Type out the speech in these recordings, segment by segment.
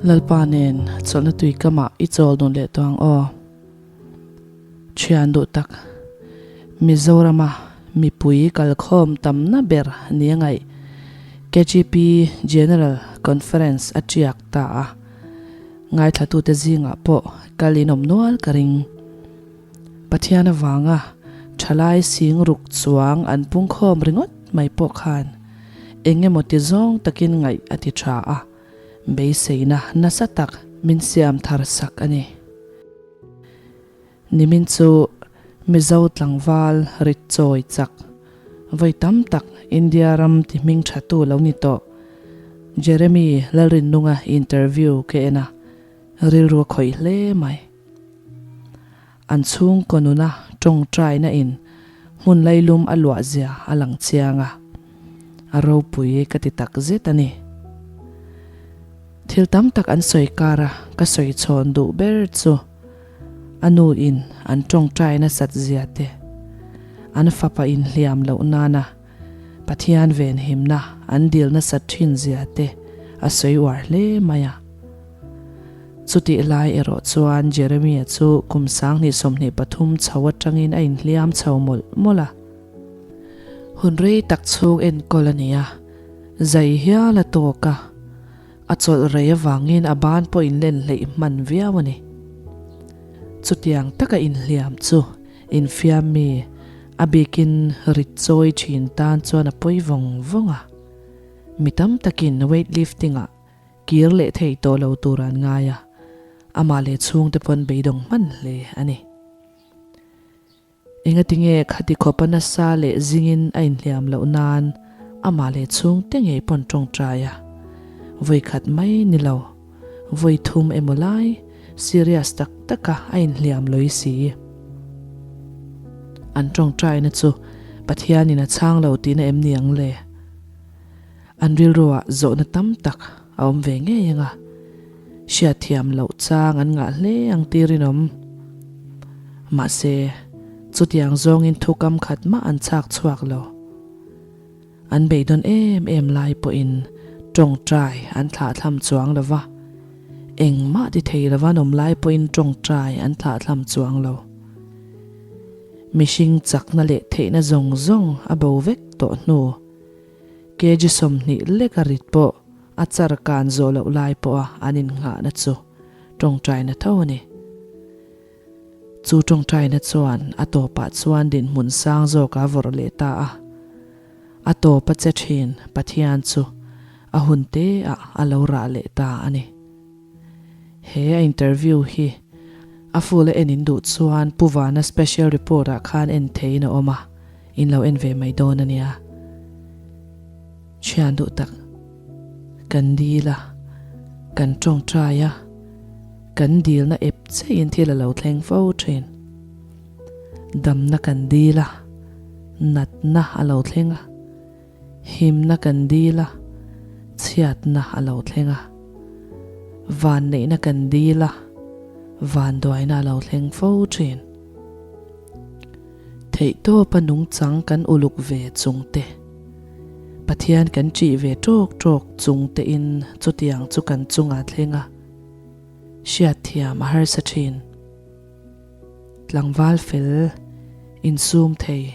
Lalpa nen chawlhna tui kamah i chawl dun leh tawh ang aw. Thian duh tak, Mizorama mipui kalkhawm tamna ber ni a ngaih KGP General Conference a tiak ta a, ngaithlatute zingah pawh kal in awm nual ka ring. Pathian avanga thalai sing ruk chuang an pungkhawm ringawt mai pawh khan eng emaw ti zawng takin ngaih a ti tha a, beiseina nasa tak min siam thar sak a ni. Nimin chu Mizo tlangval rit chawi chak vawi tam tak India ram ti hming tha tu lo ni tawh Jeremy Lalrinnunga interview ka en a, rilru a khawih hle mai. An chhungkaw nuna tawngtaina in hmun lailum a luah zia a lang chiang a, a ropui ka ti tak zet a ni. Thil tam tak an sawi kar a, ka sawi chhawn duh ber chu a nu in an tawngtai nasat zia te, an fapa inhliam loh nana Pathian venhimna an dil nasat thin zia te a sawi uar hle mai a. Chutih lai erawh chuan Jeremia chu kum 2023 chho atangin a inhliam chho mawlh mawlh a. Hun rei tak chhung enkawl a ni a, zai hial a tawk a, a chawlh rei avangin a ban pawh inlen hleih hman viau a ni. Chutiang taka inhliam chu infiam mi a bikin rit chawi thin tan chuan a pawi vawng vawng a. Mi tam takin weightlifting-ah Kir leh thei tawh lo tur an ngai a, amah leh chhungte pawn beidawng hman hle a ni. Engatinge khati khawpa nasa leh zingin a inhliam loh nan amah leh chhungte ngei pawn tawngtai a, vawi khat mai ni lo, vawi thum emaw lai serious tak taka a inhliam lawih si. An tawngtaina chu Pathianin a chhang lo tihna em ni ang le? An rilruah zawhna tam tak a awm ve ngei ang a, hriatthiam loh chang an ngah hle ang tih rinawm. Mahse, chutiang zawngin thukam khat mah an chhak chhuak lo. An beidawn em em lai pawhin tawngtai an thlahthlam chuang lo va, engmah ti thei lova an awm lai pawhin tawngtai an thlahthlam chuang lo. Mihring chakna leh theihna zawng zawng a bo vek tawh hnu. Kg 20 lek a rit pawh a char kan zawh loh lai pawha an innghahna chu tawngtaina tho a ni. Chu tawngtaina chuan a tawpah chuan dinhmun sang zawk a vawrh leh ta a. A tawp a che thin Pathian chu a hun te ah a lo rah leh ta a ni. He a interview hi a full a en in duh chuan Pu Vana special report ah khan en theiin a awm a. In lo en ve mai dawn a nia. Thian duh tak, kan dil a, kan tawngtai a, kan dilna ep chiahin thil a lo thleng fo thin. Damna kan dil a, natna a lo thleng a, himna kan dil a, chhiatna a lo thleng a, vanneihna kan dil a, vanduaina a lo thleng fo thin. Theihtawpa nungchang kan uluk ve chung te, Pathian kan ṭih ve ṭawk ṭawk chung tein chutiang chu kan chungah thleng a, hriatthiam a harsa ṭhin. Tlangval fel, insum thei,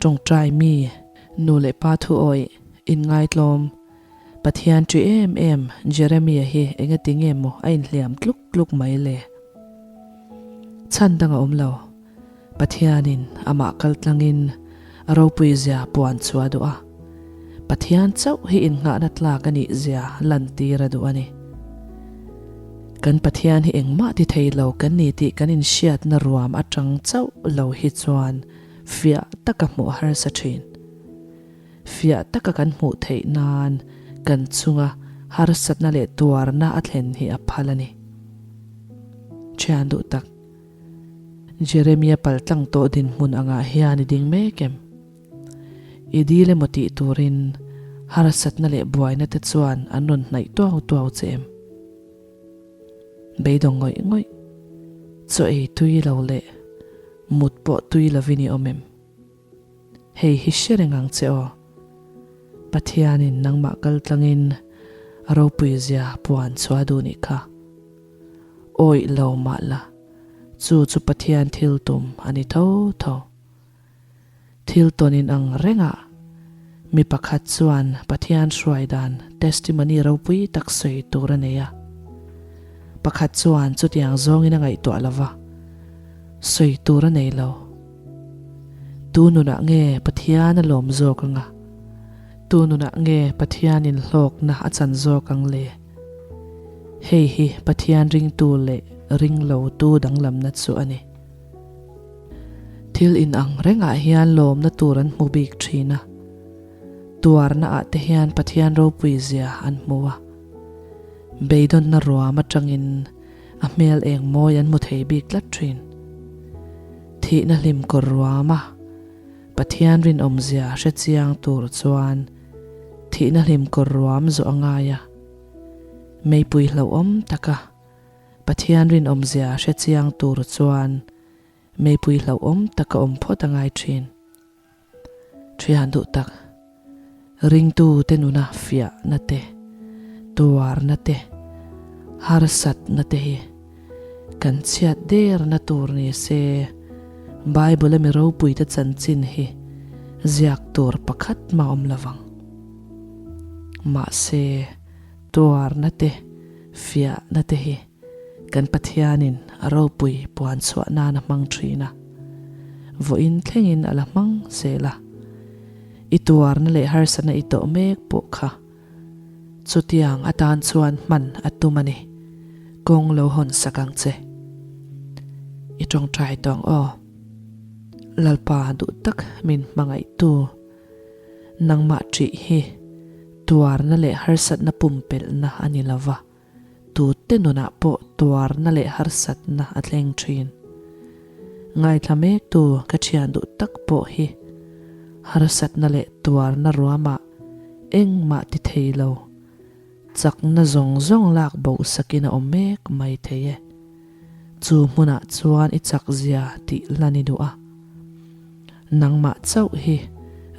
ṭawngṭai mi, nu leh pa thuawih, inngaitlawm, Pathian ṭih em em Jeremia hi engati nge maw a inhliam tluk tluk mai le? Chhan dang a awm lo. Pathianin amah kal tlangin a ropui zia puan chu a duh a. Pathian chauh hi innghahna tlak a nih zia lantir a duh a ni. Kan Pathian hi engmah ti thei lo kan ni tih kan inhriatna ruam atang chauh lo hi chuan fiah taka hmuh a harsa thin. Fiah taka kan hmuh theih nan kan chunga harsatna leh tuarna a thlen hi a phal a ni. Thian duh tak, Jeremia paltlang tawh dinhmun angah hian i ding mek em? I dil emaw tih turin harsatna leh buaina te chuan an rawn hnaih tuau tuau che em? Beidawng ngawih ngawih, chaw ei tui lo leh mut pawh tui lovin i awm em? Hei hi hre reng ang che aw. Pathianin nangmah kal tlangin A ropui zia puan chhuah a duh nih kha. Awih lo mah la, chu chu Pathian thil tum a ni tho tho. Thil tawn in ang rengah mi pakhat chuan Pathian hruai dan testimony ropui tak sawi tur a nei a. Pakhat chuan chutiang zawngin a ngaihtuah lo va, sawi tur a nei lo. Tu nunah nge Pathian a lawm zawk anga? Tu nunah nge Pathianin hlawkna a chan zawk ang le? Hei hi Pathian ringtu leh ringlotu danglamna chu a ni. Thil inang rengah hian lawmna tur an hmu bik thin a, tuarna ah te hian Pathian ropui zia an hmu a, beidawnna ruam atangin a hmel eng mawi an hmu thei bik tlat thin. Thihna hlim kawr ruam a Pathian rinawm zia hre chiang tur chuan thihna hlim kawr ruam zawh a ngai a, meipui hlauhawm taka Pathian rinawmzia hre chiang tur chuan meipui hlauhawm tak a awm phawt a ngai thin. Thian duh tak, ringtute nuna fiahna te, tuarna te, harsatna te hi kan chhiat derna tur ni se Bible-a mi ropuite chanchin hi ziak tur pakhat mah awm lovang. Mahse, tuarna te, Fiahna te hi kan Pathianin a ropui puan chhuah nan a hmang thin a, vawiin thlengin a la hmang zel a. I tuarna leh harsatna i tawh mek pawh kha chutiang atan chuan hman a tum a ni. Kawng lo hawn sak ang che. I tawngtai tawng aw. Lalpa duh tak min hmangaihtu. Nangmah ṭih hi tuarna leh harsatna pumpelhna a ni lo va, tute nunah pawh tuarna leh harsatna a thleng ṭhin. Ngaithla mektu ka ṭhian duh tak pawh hi harsatna leh tuarna ruamah engmah ti thei lo, chakna zawng zawng lak boh sakin a awm mek mai thei e. Chu hmunah chuan i chakzia tih la ni duh a. Nangmah chauh hi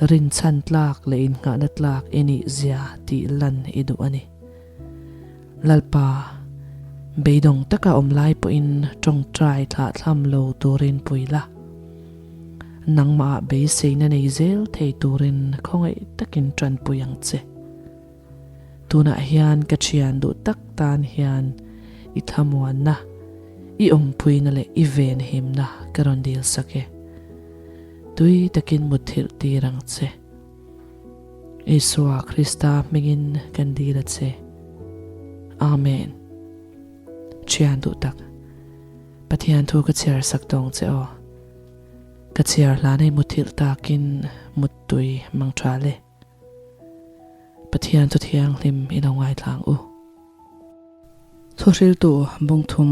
rinchhan tlak leh innghahna tlak i nih zia tih lan i duh a ni. Lalpa, beidawng taka awm lai pawhin tawngtai thlahthlam lo turin pui la. Nangmahah beiseina nei zel thei turin khawngaih takin tanpui ang che. Tunah hian ka thian duh tak tan hian i thlamuanna, i awmpuina leh i venhimna ka rawn dil sak e. Tui takin mutthilh tir ang che. Isua Krista hmingin kan dil a che. Amen. Thian duh tak, Pathian thu ka chhiar sak tawng che aw. Ka chhiar hlan hei mutthilh takin muttui mang tha le. Pathian chu thianghlim i lo ngaithlang u. Thuhriltu bungthum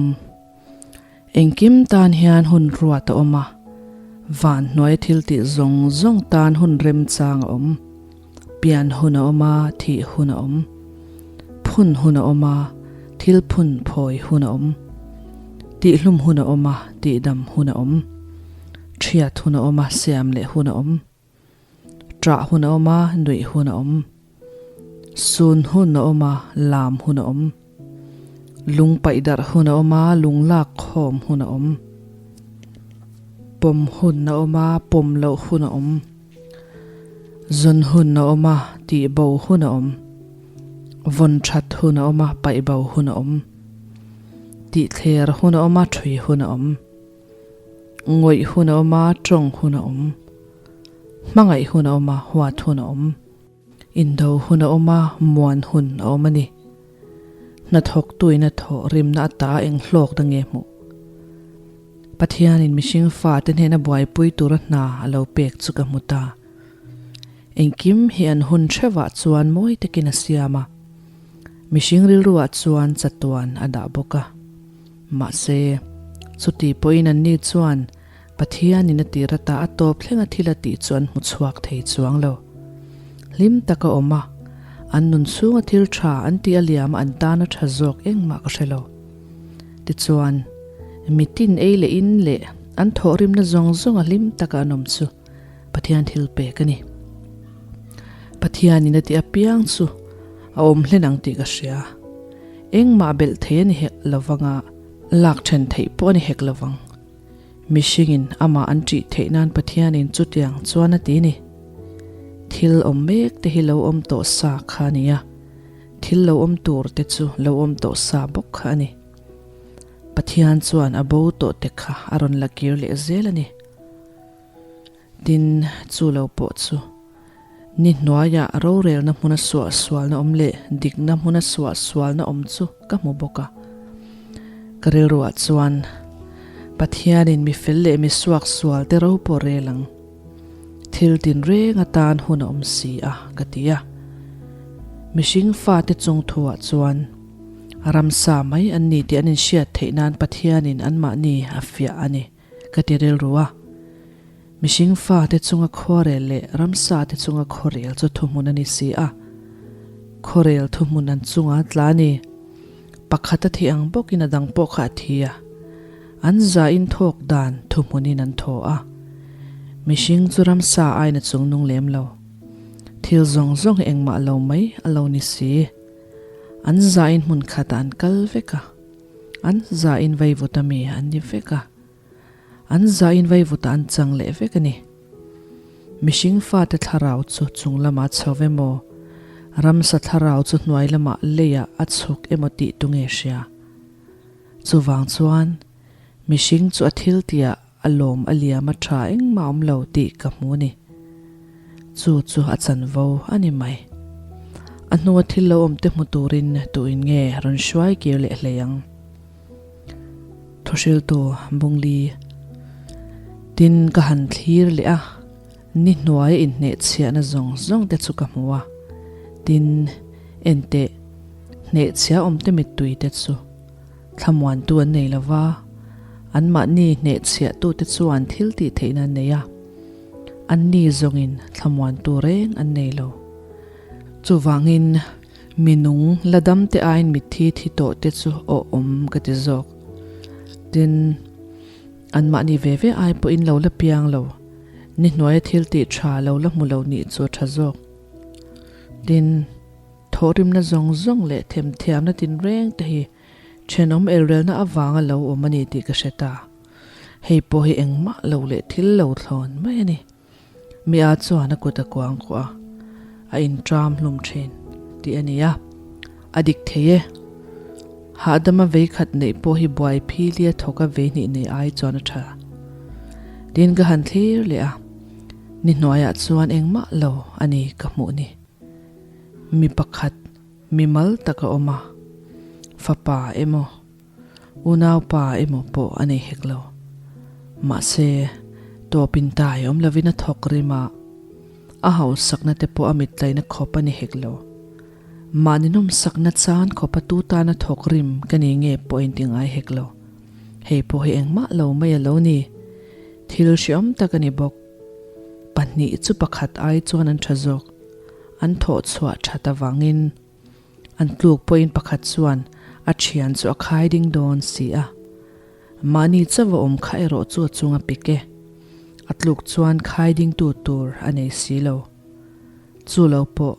Engkim tan hian hun ruat a awm a, van hnuaia thil tih zawng zawng tan hun remchang a awm. Pian hun a awm a, thih hun a awm. Phun hun a awm a, thil phun phawi hun a awm. Tihhlum hun a awm a, tihdam hun a awm. Thiat hun a awm a, siam leh hun a awm. Ṭah hun a awm a, nuih hun a awm. Sun hun a awm a, lam hun a awm. Lung paih darh hun a awm a, lung lak khawm hun a awm. Pawm hun a awm a, pawm loh hun a awm. Zawn hun a awm a, tih bo hun a awm. Vawn ṭhat hun a awm a, paih bo hun a awm. Tih thler hun a awm a, ṭhui hun a awm. Ngawih hun a awm a, tawng hun a awm. Hmangaih hun a awm a, huat hun a awm. Indo hun a awm a, muan hun a awm a ni. Hnathawktuin a thawh rimna ata eng hlawkna nge hmuh? Pathianin mihring fate hnena buaipui tura hna a lo pek chu ka hmu ta. Engkim hi an hun hrevah chuan mawi takin a siam a, mihring rilruah chuan chatuan a dah bawk a. Mahse, chuti pawhin anni chuan Pathianin a tir ata a tawp thlenga thil a tih chu an hmu chhuak thei chuang lo. Hlim taka awm a, an nun chhunga thil tha an tih a liam a an tana tha zawk engmah ka hre lo. Tichuan, mitin ei leh in leh an thawhrimna zawng zawnga hlim taka an awm chu Pathian thil pek a ni. Pathianin a tih apiang chu. A awm hlen ang tih ka hria. Engmah belh thei a ni hek lovang a, lak then theih pawh a ni hek lovang. Mihringin amah an ṭih theih nan Pathianin chutiang chuan a ti ni. Thil awm mek te hi lo awm tawh sa kha a ni a, thil lo awm tur te chu lo awm tawh sa bawk kha a ni. Pathian chuan a bo tawh te kha a rawn la kir leh zel a ni. Tin, chu lo pawh chu ni hnuaiah rorelna hmuna suahsualna awm leh dikna hmuna suahsualna awm chu ka hmu bawk a. Ka rilruah chuan, Pathianin mi fel leh mi suaksual te ro pawh rel ang. Thil tinreng atan hun a awm si a, ka ti a. Mihring fate chungthuah chuan ramsa mai an ni tih an inhriat theih nan Pathianin anmahni a fiah a ni. Ka ti rilru a. Mihring fate chunga khuarel leh ramsate chunga khuarel chu thuhmun a ni si a. Khuarel thuhmun an chunga tla a ni. Pakhat a thih ang bawkin a dang pawh kha a thi a. An zain thawk dan thuhmunin an thaw a. Mihring chu ramsa aiin a chungnung lem lo. Thil zawng zawng hi engmah lo mai a lo ni si. An zain hmun khatah an kal vek a. An zain vaivut a mi an ni vek a, an zain vaivutah an chang leh vek a ni. Mihring fate thlarau chu chung lamah chho emaw, ramsa thlarau chu hnuai lamah leiah a chhuk emaw tih tu nge hria? Chuvang chuan, mihring chu a thil tihah a lawm a liam a tha engmah awm lo tih ka hmu a ni. Chu chu a chanvo a ni mai. A hnua thil lo awm te hmu turin tuin nge rawn hruai kir leh hlei ang? Thuhriltu Bungli Tin ka han thlir leh a, ni hnuaia inhnehchhiahna zawng zawng te chu ka hmu a. Tin, enteh, hnehchhia awm te mittui te chu. Thlamuantu an nei lo va, anmahni hnehchhiahtute chuan thil tih theihna an nei a, anni zawngin thlamuantu reng an nei lo. Chuvangin, mi nung la damte aiin mitthi thi tawhte chu awh-awm ka ti zawk. Tin, anmahni ve ve ai pawhin lo la piang lo, ni hnuaia thil tih tha lo la hmu lo nih chu a tha zawk. Tin. Thawhrimna zawng zawng leh themthiamna tinreng te hi thenawm elrelna avanga lo awm a ni tih ka hre ta. Hei pawh hi engmah lo leh thil lo thlawn mai a ni. Mi a chuan a kut a kuang kuah a, a intram hlum thin tih a ni a, a dik thei e. Hahdama vei khat neih pawh hi buai philia thawka vei hnih nei ai chuan a tha. Tin ka han thlir leh a, ni hnuaiah chuan engmah lo a ni ka hmuh ni. Mi pakhat mi mal tak a awm a, fapa emaw, unaupa emaw pawh a nei hek lo. Mahse, tawpin tai awm lovin a thawk rim a, a hausakna te pawh a mittlaina khawp a ni hek lo. Mahni nawmsakna chan khawpa tu tana thawk rim ka ni nge pawh a inti ngai hek lo. Hei pawh hi engmah lo mai a lo ni. Thil hreawm tak a ni bawk. Pahnih chu pakhat ai chuan an tha zawk. An thawh chhuah that avangin an tluk pawhin pakhat chuan a thian chu a khai ding dawn si a. Mahni chauh a awm kha erawh chu a chung a pik e. A tluk chuan khai dingtu tur a nei si lo. Chu lo pawh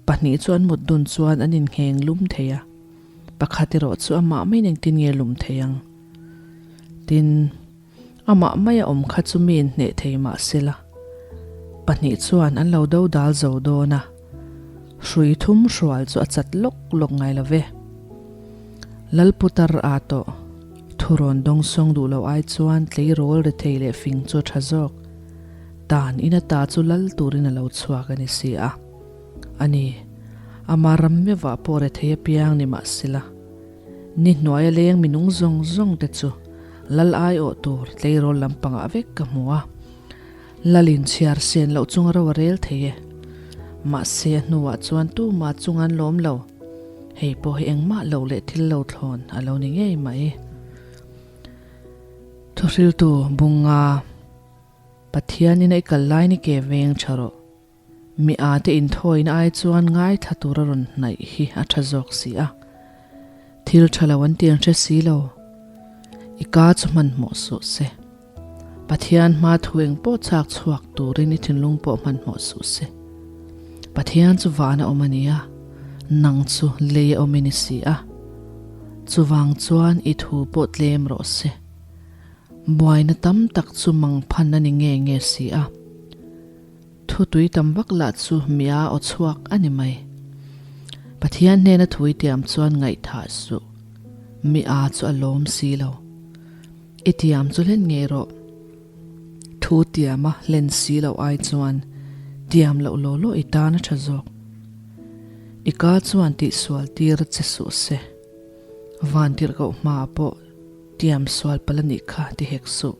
pahnih chu an mut dun chuan an inngheng lum thei a. Pakhat erawh chu amah maiin engtin nge lum thei ang? Tin. Amah maia awm kha chu mi inhneh thei mah sela, pahnih chuan an lo do dal zo dawn a, hrui thum hrual chu a chat lawk lawk ngai lo ve. Lalputar a tawh, thurawn dawngsawng duh lo ai chuan tleirawl rethei leh fing chu a tha zawk. Tan in ata chu lal turin a lo chhuak a ni si a. A ni, ama ram meuhah pawh rethei apiang ni mah sela. Ni hnuaia leng minung zawng zawng te chu lal aiawh tur tleirawl lampangah vek ka hmu a. Lalin chhiar sen loh chunga ro a rel thei e. Mahse a hnuah chuan tumah chung an lawm lo. Hei pawh hi engmah lo leh thil lo thlawn a lo ni ngei mai. Thuhriltu Bunga, Pathianin a i kal lai ni ke veng tha rawh. Mi a te inthawina ai chuan ngaithla tur a rawn hnaih hi a tha zawk si a. Thil tha lo an ti an hre si lo. I ka chu hmanhmawh suh se. Pathian hma thu eng pawh chak chhuak turin i thinlung pawh hmanhmawh suh se. Pathian chu van a awm a nia. Nang chu lei a awm i ni si a, chuvang chuan i thu pawh tlem rawh se. Buaina tam tak chu mangphan a ni nge nge si a. Thu tui tam vak lah chu mia aw chhuak a ni mai. Pathian hnena thu i tiam chuan ngaihthah suh. Mi a chu a lawm si lo. I tiam chu hlen ngei rawh. Thu tiama hlen si loh ai chuan tiam loh law law i tan a tha zawk. I ka chuan tihsual tir che suh se. Vantirhkoh hmaah pawh tiam sual palh a nih kha ti hek suh.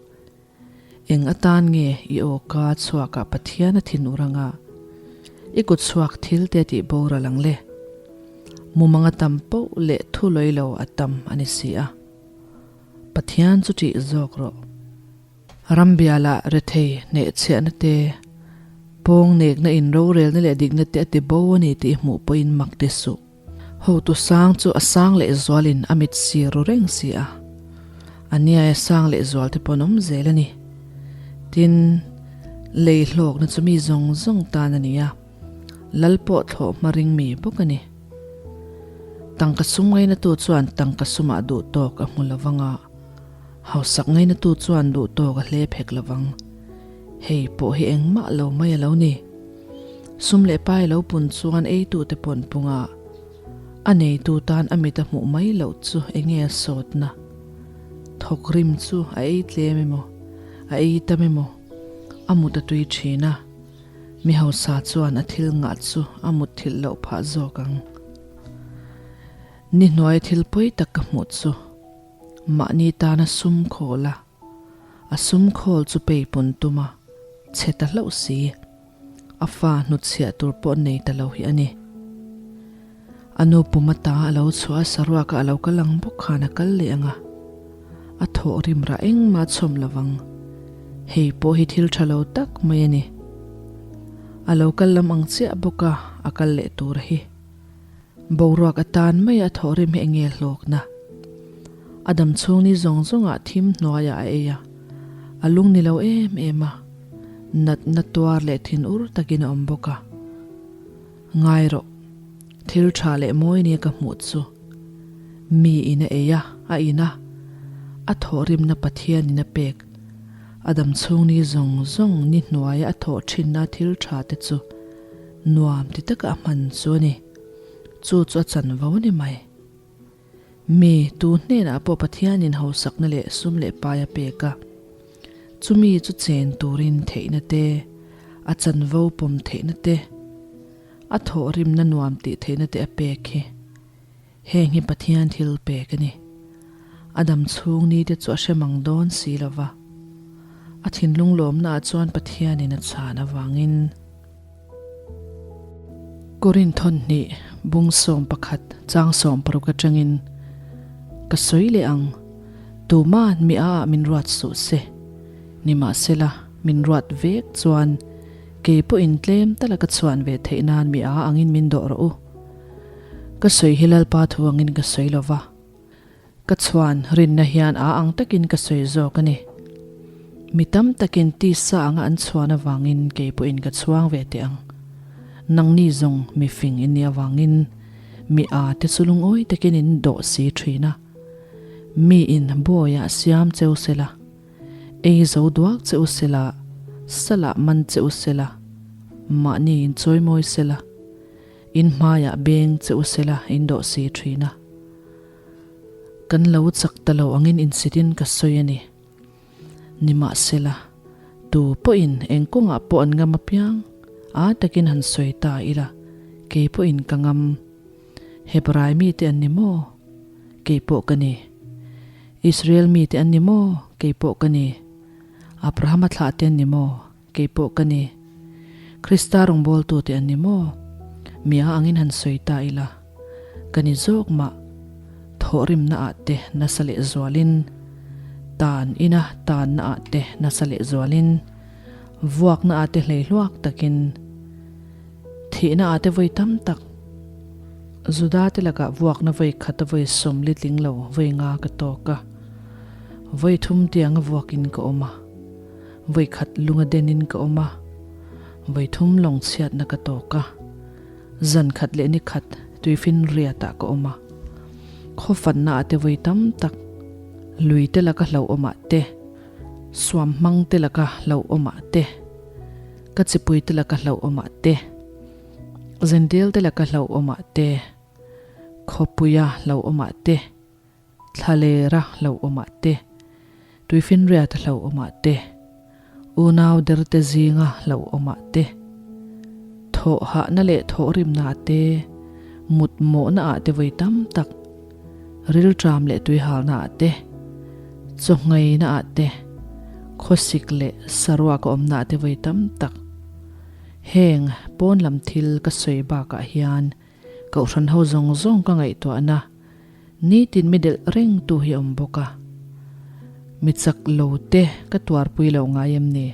Eng atan nge i aw ka chhuakah Pathian a thin ur anga i kut chhuak thil te tih boral ang le? Mumang a tam poh leh thu lawi lo a tam a ni si a. Pathian chu ṭih zawk rawh. Rambialah rethei hnehchhiahna te, pawng nekna in rorelna leh dikna te a ti bo a ni tih hmuh pawhin mak ti suh. Hotu sang chu a sang leh zualin a mit sir ru reng si a, a niaia sang leh zual te pawh an awm zel a ni. Tin, lei hlawkna chu mi zawng zawng tan a ni a, lal pawh thlawh hma ring mi bawk a ni. Tangka sum ngainatu chuan tangka sumah duh tawk a hmu lovang a, hausak ngainatu chuan duh tawk a hlep hek lovang. Hei pawh hi engmah lo mai a lo ni. Sum leh pai lo pun chuan eitute pawn punga a neitu tan a mit a hmuh mai loh chu enge a sawtna? Thawk rim chu a ei tlem emaw, a ei tam emaw, a mut a tui thin a, mi hausa chuan a thil ngah chu a mut thilh loh phah zawk ang. Ni hnuai thil pawi tak ka hmuh chu mahni tana sum khawl a, A sum khawl chu pei pawn tum a, chhe ta hlauh si. A fa hnutchhiah tur pawh nei ta lo hi a ni. A nu pum ata a lo chhuah a, saruaka a lo kal ang bawk khan a kal leh ang a. A thawh rim rah engmah a chhawm lo vang. Hei pawh hi thil tha lo tak mai a ni. A lo kal lam ang chiah bawk a, a kal leh tur hi. Boruak atan mai a thawh rim hi enge hlawkna? A dam chhung ni zawng zawngah thim hnuaiah a ei a, a lung ni lo em em a, natna tuar leh thin ur takin a awm bawk a. Ngai rawh, thil tha leh mawi nia ka hmuh chu. Mi in a ei a, a in a, a thawh rimna Pathian in a pek. A dam chhung ni zawng zawng ni hnuaia a thawh thinna thil tha te chu Nuam ti taka a hman chu a ni. Chu chu a chanvo a ni mai. Mi tu hnenah pawh Pathianin hausakna leh sum leh pai a pek a. Chumi chu chen turin theihna te, a chanvo pawm theihna te, a thawhrimna nuam tih theihna te a pek hi. Heng hi Pathian thil pek a ni. A dam chhung ni te chu a hre mang dawn si lo va. A thinlung lawmnaah chuan Pathianin a chhan avangin. Korinth thawnhnih bung 11 chang 60 atangin ka sawi leh ang, Tuma'n mi a ah min ruat suh se, nimahsela min ruat vek chuan kei pawhin tlem tala ka chhuan ve theih nan mi a angin min dawh rawh u. Ka sawi hi Lalpa thu angin ka sawi lo va, ka chhuan rinna hian a ang takin ka sawi zawk a ni. Mi tam takin tisa anga an chhuan avangin kei pawhin ka chhuang ve teh ang. Nangni zawng mi fing in nih avangin mi a te chu lungawi takin in dawh si thin a. Mi in bawiah siam cheu sela, ei zo duak che u sela, salah man che u sela, mahni in chawimawi sela, In hmaiah beng che u sela in dawh si thin a. Kan lo chak ta lo angin insitin ka sawi a ni. Nimahsela, tu pawhin eng kawngah pawh an ngam apiang, a takin han sawi ta ila, kei pawhin ka ngam. Hebrai mite an ni maw? Kei pawh ka ni. Israel mite an ni maw? Kei pawh ka ni. Abrahama thlahte an ni maw? Kei pawh ka ni. Krista rawngbawltute an ni maw? Mia angin han sawi ta ila, ka ni zawk mah. Thawhrimna ah te nasa leh zualin, tan ina tanna ah te nasa leh zualin, vuakna ah te hleihluak takin, thihna ah te vawi tam tak, Juda te lakah vuakna vawi khata vawi sawmli tling lo vawi nga ka tawk a, vawi thum tianga vuakin ka awm a. Vawi khat lunga denin ka awm a, vawi thum lawng chhiatna ka tawk a, zan khat leh ni khat Tuifinriatah ka awm a, khaw fanna ah te vawi tam tak, lui te laka hlauhawmah te, suam hmang te laka hlauhawmah te, ka chipui te laka hlauhawmah te, zendel te laka hlauhawmah te, khawpuia hlauhawmah te, Thlalera hlauhawmah te, Tuifinriata hlauhawmah te, unau derte zinga hlauhawmah te, thawhhahna leh thawhrimnaah te, mutmawhnaah te vawi tam tak, rilṭam leh tuihalnaah te, chawngheinaah te, khawsik leh saruak a awmnaah te vawi tam tak. Heng pawn lam thil ka sawi bakah hian Kohhran ho zawng zawng ka ngaihtuahna nitin mi delh reng tu hi a awm bawk a. Mi chak lo te ka tuarpui lo ngai em ni?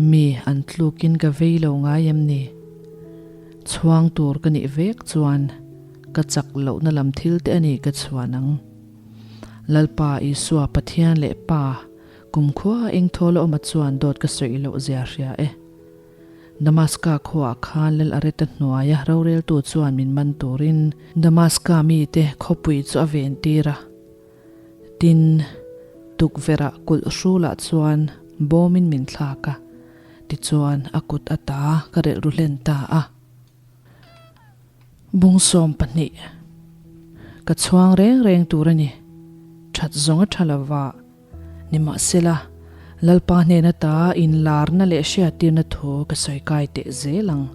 Mi an tlukin ka vei lo ngai em ni? Chhuang tur ka nih vek chuan ka chak lohna lam thil te a ni ka chhuan ang. Lalpa Isua Pathian leh Pa kumkhua engthawl a awm a chuan dawt ka sawi loh zia hria e. Damaska khuaah khan Lal Areta hnuaia roreltu chuan min man turin Damaska mite khawpui chu a ventir a. Tin, tukverhah kulh hrulah chuan bawmin min thlak a, tichuan a kut ata ka relh ru hlen ta a. Bung 12, Ka chhuang reng reng tur a ni, that zawng a tha lova. Nimahsela, Lalpa hnen ata inlarna leh hriattirna thu ka sawi kai teh zel ang.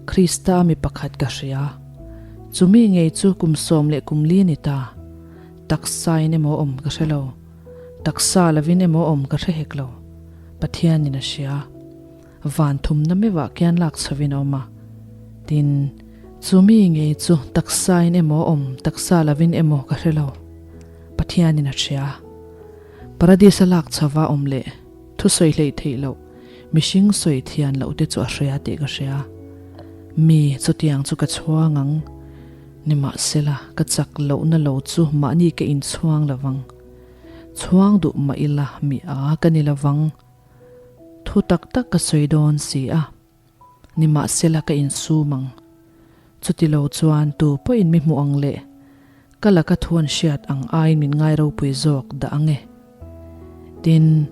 Krista mi pakhat ka hria. Chumi ngei chu kum sawm leh kum li ni ta. Taksain emaw awm ka hre lo. Taksa lovin emaw awm ka hre hek lo. Pathianin a hria. Van thumna meuhah khian lak chhovin a awm a. Tin, chumi ngei chu taksain emaw awm, taksa lovin emaw ka hre lo. Pathianin a hria. Paradis a lak chhova awm leh thusawi hleih theih loh, mihring sawi thian loh te chu a hria tih ka hria. Mi chutiang chu ka chhuang ang. Nimahsela, ka chak lohna lo chu mahni ka inchhuang lovang. Chhuang duh mah ila mi a ka ni lovang. Thu tak tak ka sawi dawn si a. Nimahsela ka insum ang. Chuti lo chuan tu pawhin mi hmuh ang leh ka laka thu an hriat ang aiin min ngai ropui zawk dah ang e. Tin,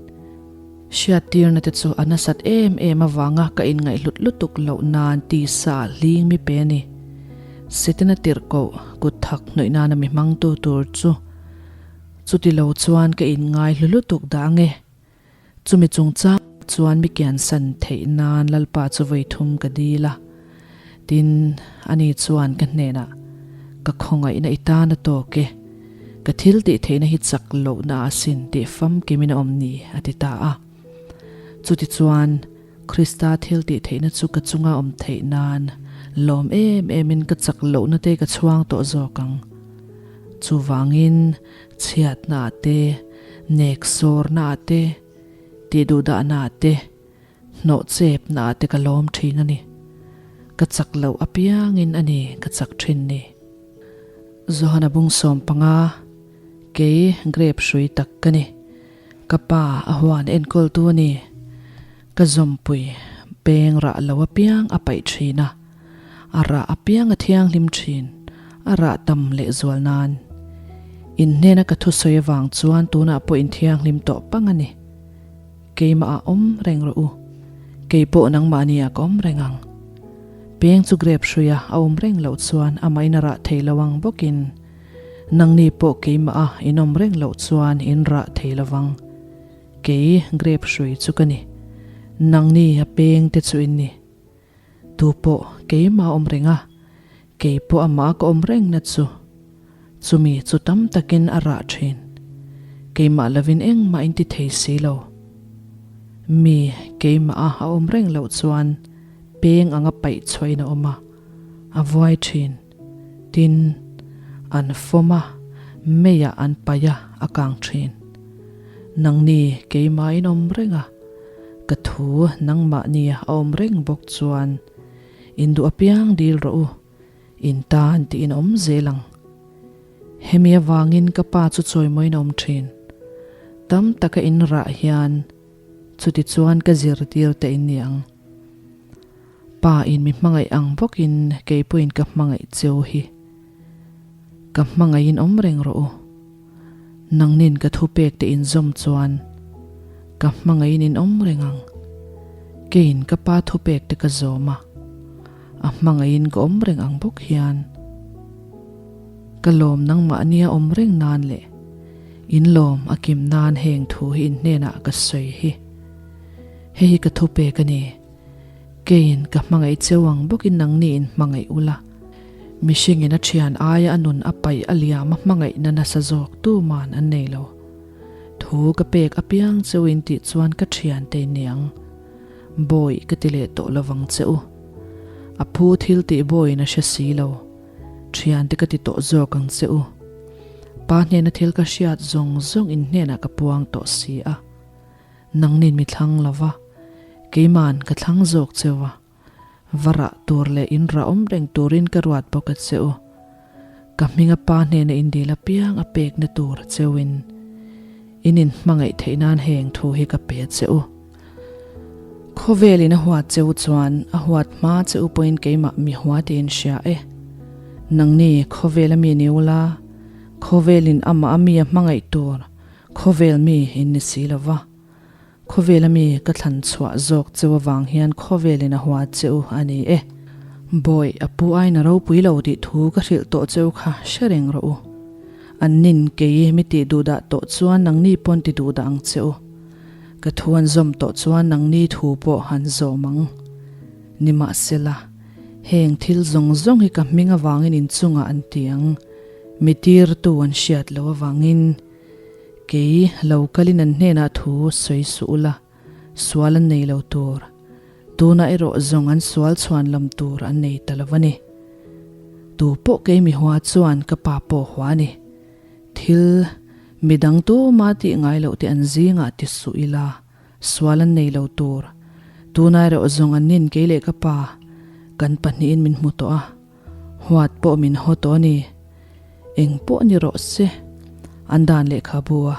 hriattirna te chu a nasat em em avanga ka inngaihhlut lutuk loh nan tisa hling mi pe a ni. Setana tirhkoh kut thak hnawih nana mi hmangtu tur chu chuti lo chuan ka inngaihlu lutuk dah ang e. Chumi chungchang chuan mi kiansan theih nan Lalpa chu vawi thum ka dil a, tin, ani chuan ka hnenah, Ka khawngaihna i tan a tawk e, ka thil tih theihna hi chak lohna asin tih famkimin a awm ni, a ti ta a. Chutichuan, Krista thil tih theihna chu ka chunga awm theih nan lawm em emin ka chak lohna te ka chhuang tawh zawk ang. Chuvangin, chhiatna ah te, nek sawrna ah te, tihduhdahna ah te, hnawh chepna ah te ka lawm thin a ni. Ka chak loh apiangin a ni ka chak thin ni. Johana bung 15, Kei grape hrui tak ka ni. Ka pa a huan enkawltu a ni. Ka zawmpui peng rah lo apiang a paih thin a, a rah apiang a thianghlim thin, a rah tam leh zual nan. In hnena ka thusawi avang chuan tunah pawh in thianghlim tawh pang a ni. Keimah ah awm reng rawh u, kei pawh nangmahni ah ka awm reng ang. Peng chu grape hruia a awm reng loh chuan amahin a rah thei lo ang bawkin, Nangni pawh keimah a in awm reng loh chuan in rah thei lovang. Kei grape hrui chu ka ni. Nangni a peng te chu in ni. Tu pawh keimah a awm reng a, kei pawh amah ka awm reng na chu. Chumi chu tam takin a rah thin. Keimah lovin engmah in ti thei si lo. Mi keimah a a awm reng loh chuan peng anga paih chhuahin a awm a, a vuai thin. Tin, an fawm a, meiah an paih a, a kang thin. Nangni keimahin awm reng a, ka thu nangmahni a awm reng bawk chuan in duh apiang dil rawh u, in tan tiin awm zel ang. Hemi avangin ka pa chu chawimawiin a awm thin. Tam taka in rah hian chutichuan ka zirtir te in ni ang. Pa in mi hmangaih ang bawkin kei pawhin ka hmangaih cheu hi. Ka hmangaihin awm reng rawh u. Nangnin ka thupek te inzawm chuan ka hmangaihin in awm reng ang. Keiin ka pa thupek te ka zawm a, a hmangaihin ka awm reng ang bawk hian ka lawm nangmahnia awm reng nan leh in lawm a kim nan heng thu hi in hnenah ka sawi hi. Hei hi ka thupek a ni. Keiin ka hmangaih cheu ang bawkin nangni in hmangaih ula. Mihringin a thian aia a nun a paih a liam a hmangaihna nasa zawk tuman an nei lo. Thu ka pek apiang cheu in tih chuan ka thiante in ni ang. Bawi ka ti leh tawh lovang che u. A phu thil tih bawiin a hre si lo. Thiante ka ti tawh zawk ang che u. Pa hnena thil ka hriat zawng zawng in hnenah ka puang tawh si a. Nangnin mi thlang lo va, keima'n ka thlang zawk cheu a, va rah tur leh in rah awm reng turin ka ruat bawk a che u. Ka hminga Pa hnena in dil apiang a pekna tur cheuin in inhmangaih theih nan heng thu hi ka pe a che u. Khawvelin a huat cheu chuan a huat hma che u pawhin keimah mi hua tiin hria e. Nangni khawvela mi ni ula, khawvelin amah a mi a hmangaih tur Khawvel mi in ni si lo va, khawvela mi ka thlan chhuah zawk cheu avang hian khawvelin a hua che u a ni e. Bawi, a pu aina ropui lo tih thu ka hrilh tawh cheu kha hre reng rawh u. An nin kei mi tih duhdah tawh chuan nangni pawn ti duhdah ang che u. Ka thu an zawm tawh chuan nangni thu pawh an zawm ang. Nimahsela, heng thil zawng zawng hi ka hming avangin inchungah an ti ang. Mi tirtu an hriat loh avangin kei lo kalin an hnenah thu sawi suh ula, sual an nei lo tur. Tunah erawh zawng an sual chhuan lam tur an nei ta lo a ni. Tu pawh kei mi hua chuan ka pa pawh hua a ni. Thil midang tuma tih ngai loh te an zingah ti suh ila, sual an nei lo tur. Tunah erawh zawng an nin kei leh ka pa kan pahnihin min hmu tawh a. Huat pawh min haw tawh a ni. Eng pawh ni rawh se. An dan lehkhabu a,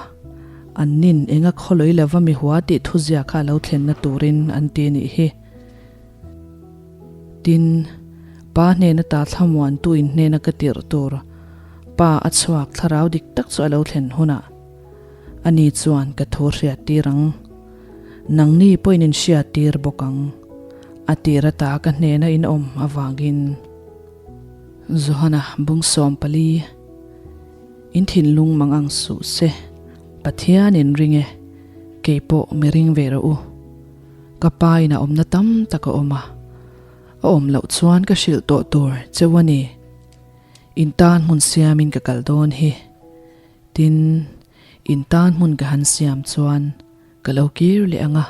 an nin enga khawlawi lova mi hua tih thuzia kha a lo thlenna turin an ti a nih hi. Tin, Pa hnena ta thlamuantu in hnena ka tirh tur Pa a chhuak thlarau dik tak chu a lo thlen hunah ani chuan ka thu hriat tir ang. Nangni pawhin in hriat tir bawk ang. A tir ata ka hnena in awm avangin Johana bung 14 In thinlung mang ang suh se, Pathian in ring e, kei pawh mi ring ve rawh u. Ka pa in a awmna tam tak a awm a, a awm loh chuan ka hrilh tawh tur cheu a ni. In tan hmun siamin ka kal dawn hi. Tin, in tan hmun ka han siam chuan Ka lo kir leh ang a,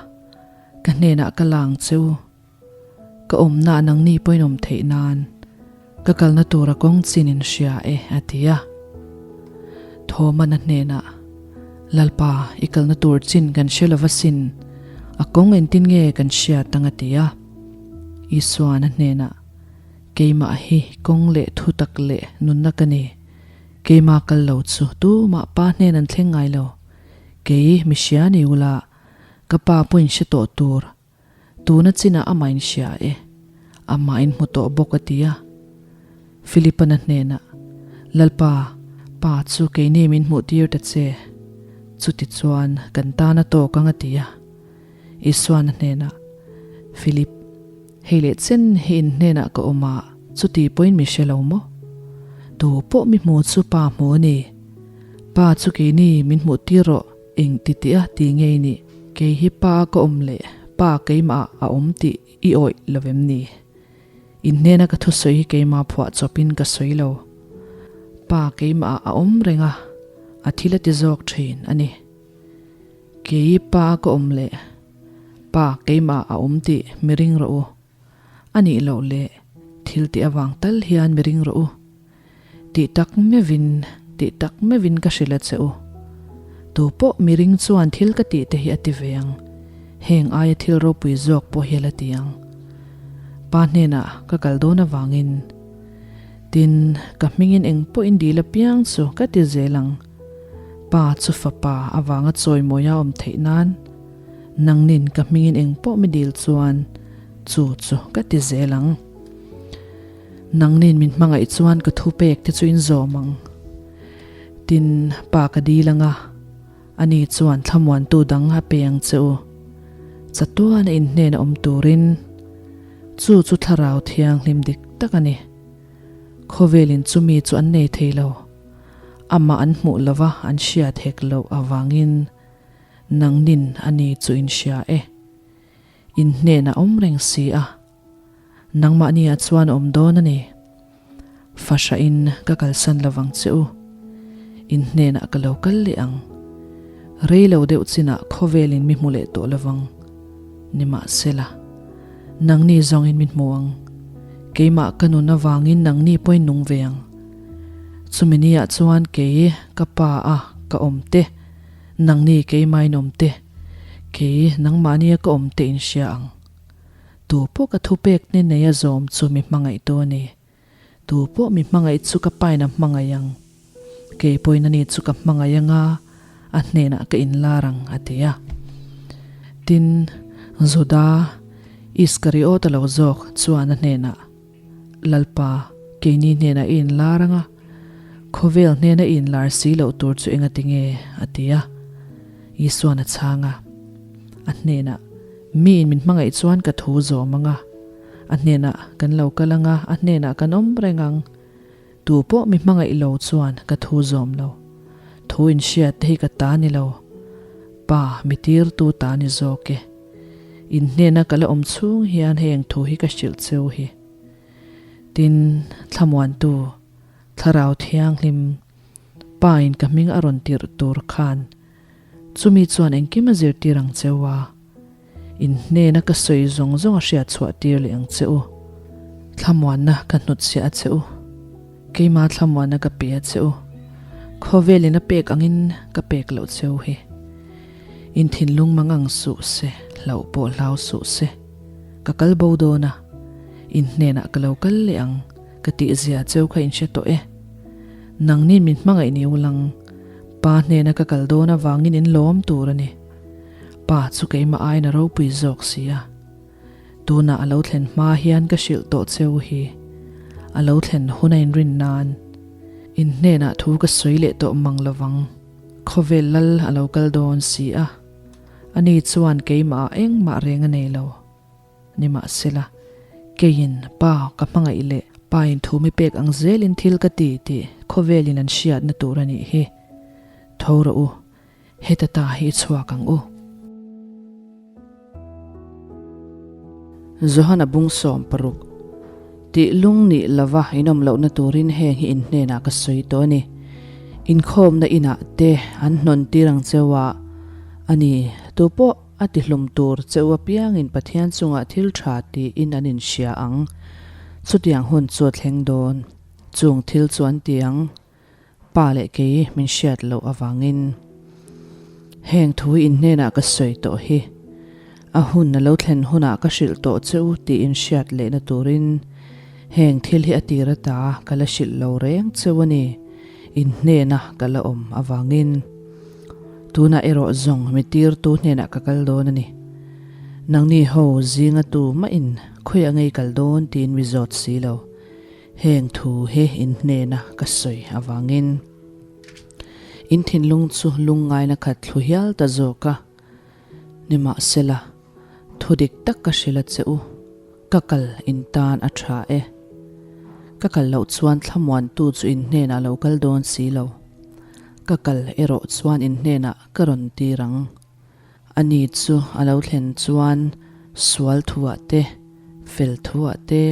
ka hnenah ka lang che u. Ka awmna nangni pawhin awm theih nan ka kalna tura kawng chin in hria e, a ti a. Thawmana hnenah, Lalpa, i kalna tur chin kan hre lova sin, a kawng engtin nge kan hriat ang a ti a. Isuan a hnenah, Keimah hi kawng leh thutak leh nunna ka ni, keimah kal lo chu tumah Pa hnen an thleng ngai lo. Kei mi hria ni ula, ka pa pawhin hre tawh tur. Tuna chinah amah in hria e, amah in hmu tawh bawk a ti a. Philipana hnenah, Lalpa, Pa chu keini min hmuh tir ta che. Chuti chuan kan tan a tawk ang a ti a. Isuana hnenah, Philip, hei leh chen hi in hnenah ka awm a, chuti pawhin mi hre lo maw? Tu pawh mi hmu chu Pa hmu a ni. Pa chu keini min hmuh tir rawh, eng ti tih a ti ngei ni. Kei hi Pa ka awm leh Pa keimah a awm tih i awih lo vem ni? In hnena ka thusawi hi keimah phuah chawpin ka sawi lo. Pa keimah a awm reng a, a thil a ti zawk thin a ni. Kei Pa ka awm leh Pa keimah a awm tih mi ring rawh u. A nih loh leh thil tih avang tal hian mi ring rawh u. Tih tak meuhin, tih tak meuhin ka hrilh a che u. Tu pawh mi ring chuan thil ka tih te hi a ti ve ang. Heng aia thil ropui zawk pawh hi a la ti ang. Pa hnenah ka kal dawn avangin, tin, ka hmingin eng pawhin dil apiang chu ka ti zel ang. Pa chu fapa avanga chawimawi a awm theih nan, nangnin ka hmingin eng pawh mi dil chuan, Chu chu ka ti zel ang. Nangnin min hmangaih chuan ka thupek te chu in zawm ang. Tin, pa ka dil ang a, ani chuan thlamuantu dang a pe ang che u. Chatuan a inhnen a awm turin chu chu thlarau thianghlim dik tak a ni. Khawvelin chumi chu an nei thei lo. Amah an hmuh lova an hriat hek loh avangin nangnin ani chu in hria e. In hnenah awm reng si a. Nangmahniah chuan a awm dawn a ni. Fahrahin ka kalsan lovang che u. In hnenah ka lo kal leh ang. Rei lo deuh chinah khawvelin mi hmu leh tawh lovang. Nimahsela, nangni zawngin mi hmu ang. Keimah ka nun avangin nangni pawhin nung ve ang. Chumi niah chuan kei ka pa a ka awm te, nangni keimahin awm te, kei nangmahnia ka awm te in hria ang. Tu pawh ka thupek ni nei a zawm chu mi hmangaih tu a ni. Tu pawh mi hmangaih chu ka pain a hmangaih ang. Kei pawhin ani chu ka hmangaih ang a, a hnenah ka inlar ang, a ti a. Tin, Juda, Iskariota lo zawk chuan a hnenah, Lalpa, keini hnenah i inlar ang a, khawvel hnena i inlar si loh tur chu engati nge? a ti a. Isuan a chhang a, a hnenah, Miin min hmangaih chuan ka thu zawm ang a, a hnenah kan lo kal ang a, a hnenah kan awm reng ang. Tu pawh mi hmangaih lo chuan ka thu zawm lo. Thu inhriat te hi ka ta ni lo, Pa mi tirtu ta ni zawk e. In hnena ka la awm chhung hian heng thu hi ka hrilh cheu hi. Tin, thlamuantu, Thlarau Thianghlim, Pa in ka hming a rawn tirh tur khan, Chumi chuan engkim a zirtir ang che u a, in hnena ka sawi zawng zawng a hriat chhuah tir leh ang che u. Thlamuanna ka hnutchhiah a che u, keima thlamuanna ka pe a che u, khawvelin a pek angin ka pek loh che u hi. In thinlung mang ang suh se, hlauh pawh hlau suh se. Ka kal bo dawn a, in hnenah ka lo kal leh ang ka tihzia cheu kha in hre tawh e. Nangni min hmangaih ni ulang. Pa hnena ka kal dawn avangin in lawm tur a ni. Pa chu keimah aiin a ropui zawk si a. Tunah a lo thlen hma hian ka hrilh tawh cheu hi. A lo thlen hun a inrin nan in hnenah thu ka sawi leh tawh mang lovang. Khawvel lal a lo kal dawn si a. Ani chuan keimah ah engmah reng a nei lo. Nimahsela, keiin Pa ka hmangaih leh Pa in thu mi pek ang zelin thil ka ti tih khawvelin an hriatna tur a nih hi. Tho rawh u, heta ta hi i chhuak ang u. Johana bung 60, Tih lung nih lova inawm lohna turin heng hi in hnenah ka sawi tawh a ni. Inkhawmna inah te an hnawn tir ang cheu a, a ni, tupawh A tihlum tur che u apiangin Pathian chungah thil tha tiin an inhria ang. Chutiang hun chu a thleng dawn. Chung thil chu an ti ang, Pa leh kei min hriat loh avangin. Heng thu in hnenah ka sawi tawh hi. A hun a lo thlen hunah ka hrilh tawh che u tiin hriat lehna turin heng thil hi a tir ata ka la hrilh lo reng cheu a ni. In hnena ka la awm avangin. Tunah erawh zawng mi tirtu hnenah ka kal dawn a ni. Nangni ho zinga tu mahin khawiah ngei kal dawn tiin mi zawt si lo. Heng thu hi in hnena ka sawi avangin in thinlung chu lungngaina khat thlu hial ta zawk a. Nimahsela, thu dik tak ka hrilh a che u, ka kal in tan a tha e. Ka kal loh chuan thlamuantu chu in hnenah lo kal dawn si lo. Ka kal erawh chuan in hnenah ka rawn tir ang. Ani chu a lo thlen chuan sual thuah te, fel thuah te,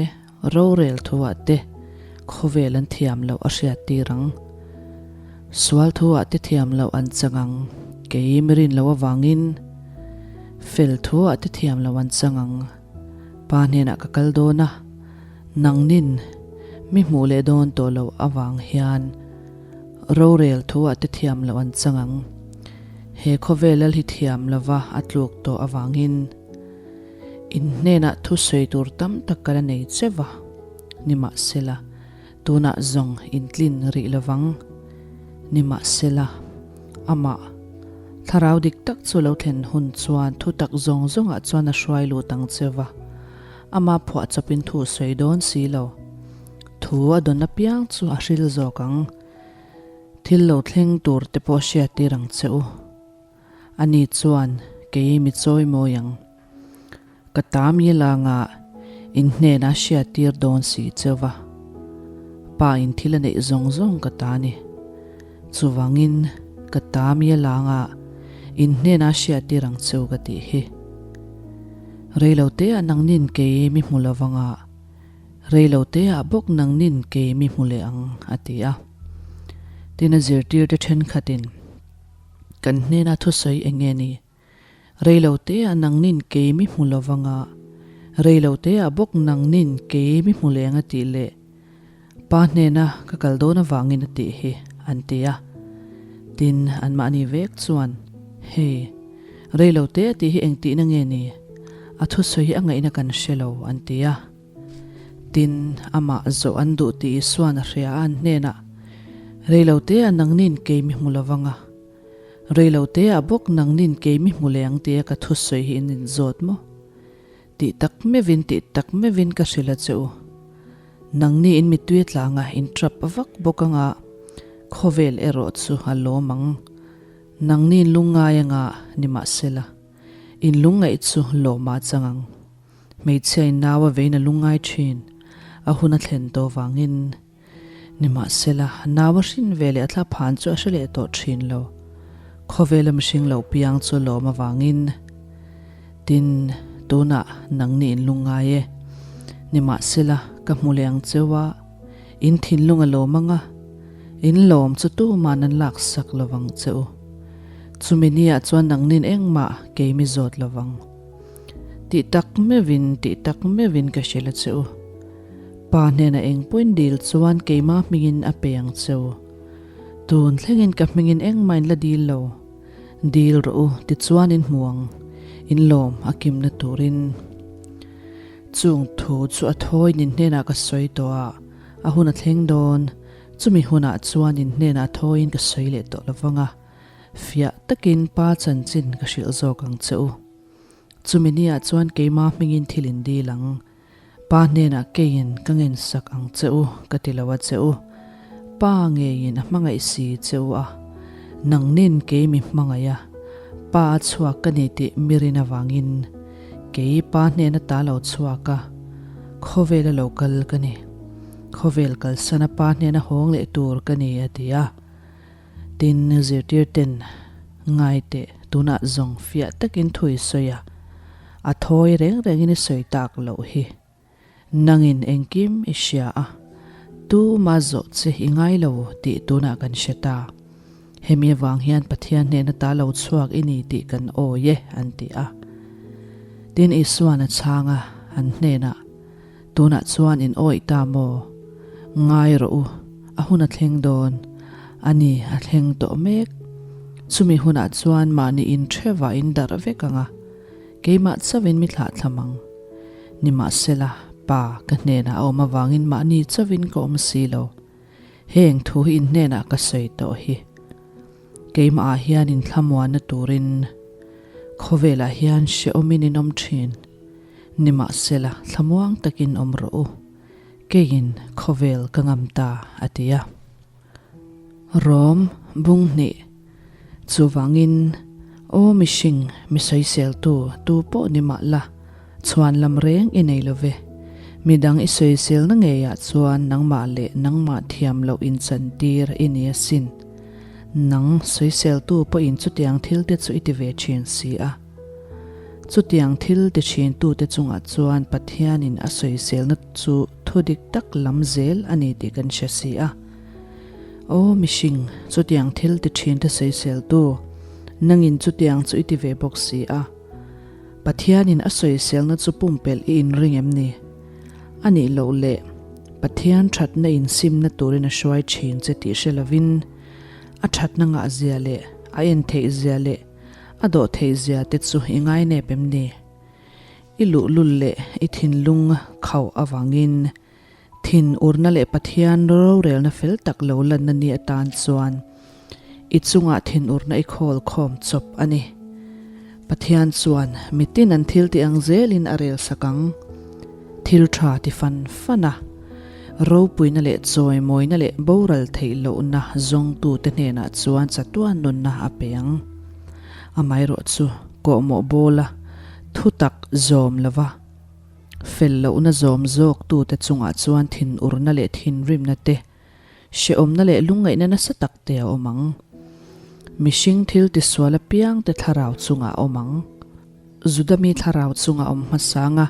rorel thuah te khawvel an thiam loh a hriat tir ang. Sual thuah te thiam loh an chang ang, kei mi rin loh avangin fel thuah te thiam loh an chang ang. Pa hnenah ka kal dawn a, nangnin mi hmuh leh dawn tawh loh avang hian rorel thuah te thiam loh an chang ang. He khawvel lal hi thiam lova a tluk tawh avangin in hnenah thusawi tur tam tak ka la nei che va. Nimahsela, tunah zawng in tlin rih lovang. Nimahsela, amah thlarau dik tak chu lo thlen hun chuan thutak zawng zawngah chuan a hruai lut ang che va. Ama phuah chawpin thu sawi dawn si lo. Thu a dawn apiang chu a hril zawk ang. Thil lo thleng tur te pawh hriattir ang che u. Ani chuan kei mi chawi mawi ang. Ka tam i langa in hnena hriattir dawn si cheu va. Pa in thil a neih zawng zawng ka ta ni. Chuvangin ka tam i langa in hnena hriattir ang cheu ka tih hi. Reilote ah nangnin kei mi hmu lovang a, reilote ah bawk nangnin kei mi hmu leh ang, a ti a. Tin a zirtirte thenkhatin, Kan hnena thusawi eng nge ni? Reilote ah nangnin kei mi hmu lovang a, reilote ah bawk nangnin kei mi hmu leh ang a tih leh Pa hnena ka kal dawn avangin a tih hi, an ti a. Tin, anmahni vek chuan, Hei, reilote a tih hi engtihna nge ni? A thusawi hi a ngaihna kan hre lo, an ti a. Tin, amah zawh an duh tih Isua'n a hria a, an hnenah, Reilote ah nangnin kei mi hmu lovang a, reilote ah bawk nangnin kei mi hmu leh ang tia ka thusawi hi in inzawt maw? Tih tak meuhin, tih tak meuhin ka hrilh a che u. Nangni in mittui a tlang a, in trap vak bawk anga, khawvel erawh chu a lawm ang. Nangni in lungngai anga nimahsela, in lungngaih chu lawma chang ang. Hmeichhia in nau a vein a lungngai thin, a hun a thlen tawh vangin. Nimahsela, nau a hrin ve leh a thla phan chu a hre leh tawh thin lo. Khawvela mihring lo piang chu lawm avangin, Tin, tunah nangni in lungngai e. Nimahsela, ka hmu leh ang cheu a, in thinlung a lawm ang a, in lawm chu tuman an laksak lo vang che u. Chumi niah chuan nangnin engmah kei mi zawt lo vang. Tih tak meuhin, tih tak meuhin ka hrilh a che u. Pa hnenah eng pawhin dil chuan keimah hmingin a pe ang che u. Tun thlengin ka hmingin engmah in la dil lo. Dil rawh u, tichuan in hmu ang, in lawm a kimna turin. Chung thu chu a thawiin in hnenah ka sawi tawh a, a hun a thleng dawn. Chumi hunah chuan in hnenah thawiin ka sawi leh tawh lovang a, fiah takin Pa chanchin ka hrilh zawk ang che u. Chumi niah chuan keimah hmingin thil in dil ang. Pa hnenah keiin ka ngensak ang che u ka ti lo a che u. Pa ngeiin a hmangaih si che u a, nangnin kei mi hmangaih a, Pa a chhuak ka ni tih mi rin avangin kei Pa hnena ta lo chhuak a, khawvela lo kal ka ni. Khawvel kalsana Pa hnena hawng leh tur ka ni a ti a. Tin, zirtirten ngai teh tunah zawng fiah takin thu i sawi a, a thawi reng rengin i sawi tak loh hi. Nangin engkim i hria a, tuma zawh che i ngai lo tih tunah kan hre ta. Hemi avang hian Pathian hnehna ta lo chhuak i ni tih kan awi e, an ti a. Tin, Isua'n a chhang a, an hnenah, Tunah chuan in awih ta maw? Ngai rawh u, a hun a thleng dawn. A ni, a thleng tawh mek. Chumi hunah chuan mahni in theva in darh vek ang a, keimah chauhin mi thlah thlam ang. Nimahsela, Pa ka hnenah a awm avangin mahni chauhin ka awm si lo. Heng thu hi in hnenah ka sawi tawh hi. Keimahah hian in thlamuanna turin khawvelah hian hrehawmin in awm thin. Nimahsela, thlamuang takin awm rawh u, keiin khawvel ka ngam ta, a ti a. Rom bung hnih Chuvangin, aw mihring, mi sawiseltu, tu pawh ni mah la, chhuan lam reng i nei lo ve. Midang i sawiselna ngeiah chuan nangmah leh nangmah thiam loh inchantir i ni asin. Nang sawiseltu pawhin chutiang thilte chu i ti ve thin si a. Chutiang thil ti thintute chungah chuan Pathianin a sawiselna chu thu dik tak lam zel a ni tih kan hre si a. Aw mihring, chutiang thil ti thinte sawiseltu, nangin chutiang chu i ti ve bawk si a. Pathianin a sawiselna chu pumpelh i inring em ni? A nih loh leh, Pathian thatna insimna turin a hruai thin che tih hre lovin, a thatna ngahzia leh a en theihzia leh A dawh theih zia te chu i ngainep em ni? I luhlul leh i thinlung khauh avangin thin urna leh Pathian rorelna fel tak lo lanna ni atan chuan i chungah thin urna i khawl khawm chawp a ni. Pathian chuan mitin an thil tih ang zelin a rel sak ang. Thil tha ti fan fan a, ropuina leh chawimawina leh boral theih lohna zawngtute hnenah chuan chatuan nunna a pe ang. Amaherawhchu, kawhmawh bawla thutak zawm lova fel lohna zawm zawktute chungah chuan thinurna leh thinrimna te, hrehawmna leh lungngaihna nasa tak te a awm ang. Mihring thil tisual apiang te thlarau chungah a awm ang. Juda mi thlarau chungah a awm hmasang a,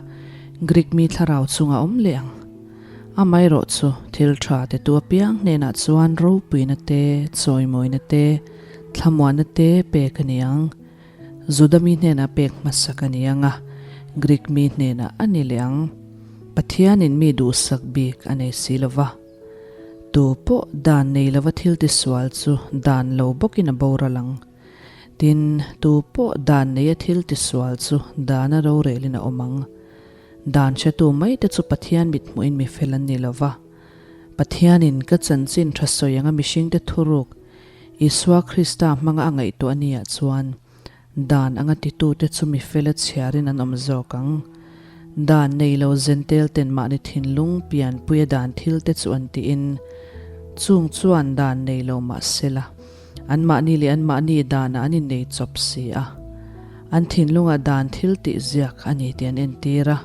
Greek mi thlarau chungah a awm leh ang. Amaherawhchu, thil tha tetu apiang hnenah chuan ropuina te, chawimawina te, thlamuanna te pek a ni ang. Juda mi hnenah pek hmasak a ni ang a, Greek mi hnenah a ni leh ang. Pathianin mi duhsak bik a nei si lo va. Tu pawh dan nei lova thil tisual chu dan lo bawkin a boral ang. Tin, tu pawh dan neia thil tisual chu dana rorelin a awm ang. Dan hretu mai te chu Pathian mithmuhin mi fel an ni lo va. Pathianin ka chanchin tha sawi anga mihringte thuruk Isua Krista hmanga a ngaihtuah nia chuan Dan anga titute chu mi fela chhiarin an awm zawk ang. Dan nei lo Zentel ten mahni thinlung pianpuia dan thilte chu an tiin, chung chuan dan nei lo mah sela, anmahni leh anmahni danah an innei chawp si a. An thinlungah dan thil tih ziak a ni tih an entir a.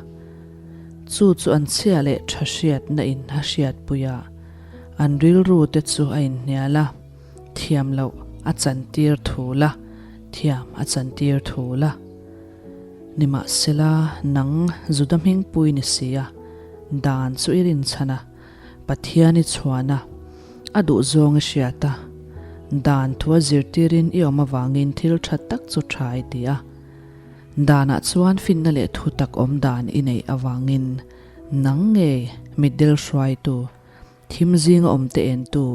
Chu chu an chhia leh tha hriatna in a hriatpui a, an rilru te chu a inhnial a. Thiam loh a chantir thu la, thiam a chantir thu la. Nimahsela, nang Juda hmingpui ni si a, dan chu i rinchhan a, Pathian i chhuan a, a duhzawng i hriat a, dan thu a zirtirin i awm avangin thil tha tak chu tha i ti a. Danah chuan finna leh thu tak awm dan i neih avangin nang ngei mitdel hruaitu, Thim zinga awm te entu,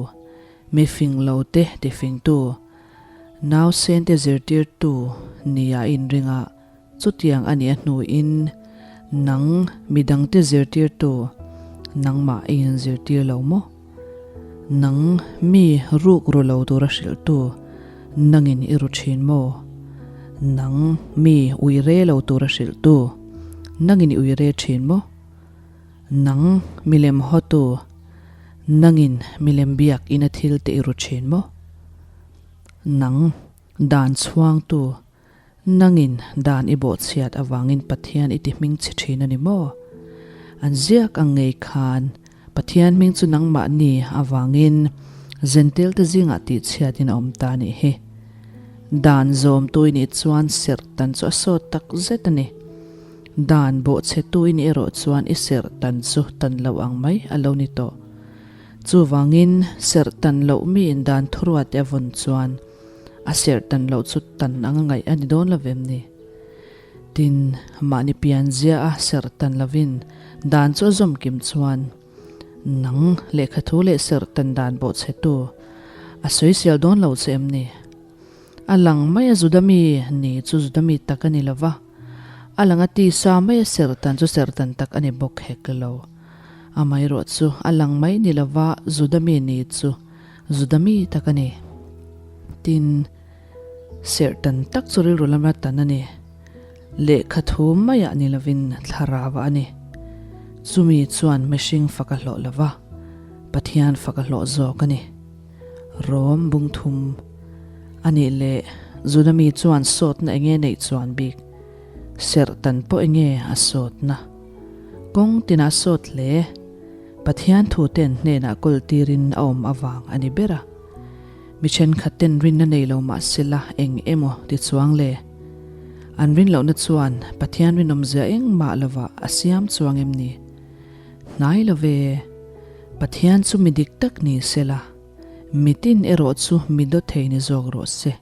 mi fing lo te tifingtu, nausen te zirtirtu nia i inring a, chutiang a nih a hnuin nang midang te zirtirtu nangmah i inzirtir lo maw? Nang mi ruk ru lo tura hrilhtu nangin i ru thin maw? Nang mi ui re lo tura hrilhtu nangin i ui re thin maw? Nang milem hawtu, nangin milem biak ina thil te i ru thin maw? Nang dan chhuangtu, nangin dan i bawhchhiat avangin Pathian i ti hming chhe thin a ni maw? An ziak ang ngei khan Pathian hming chu nangmahni avangin Zentel te zingah tihchhiatin a awm ta a nih hi. Dan zawmtu i nih chuan serh tan chu a sawt tak zet a ni. Dan bawhchhetu i nih erawh chuan i serh tan chu tan loh ang mai a lo ni tawh. Chuvangin, serh tan loh miin dan thuruate a vawn chuan a serh tan loh chu tan anga ngaih a ni dawn lo vem ni? Tin, mahni pianzia a serh tan lovin dan chu a zawm kim chuan nang lehkhathu leh serh tan dan bawhchhetu a sawisel dawn lo che em ni? A lang mai a Juda mi ni chu Juda mi tak a ni lo va, a lang a tisa mai a serhtan chu serhtan tak a ni bawk hek lo. Amaherawh chu a lang mai ni lo va Juda mi ni chu Juda mi tak a ni. Tin, serhtan tak chu rilru lama tan a ni. Lehkha thu maiah ni lovin thlarauah a ni. Chumi chuan mihring fak a hlawh lo va, Pathian fak a hlawh zawk a ni. Rom bung thum a nih leh Juda mi chuan sawtna enge neih chuan bik serh tan pawh enge a sawtna kawng tinah sawt hle Pathian thu ten hnenah kawl tirin a awm avang a ni ber a. Mi thenkhat ten rinna nei lo mah sela eng emaw ti chuang le. An rin lohna chuan Pathian rinawmzia engmah lovah a siam chuang em ni? Hnai lo ve. Pathian chu mi dik tak ni se la, mitin erawh chu mi daw thei ni zawk rawh se.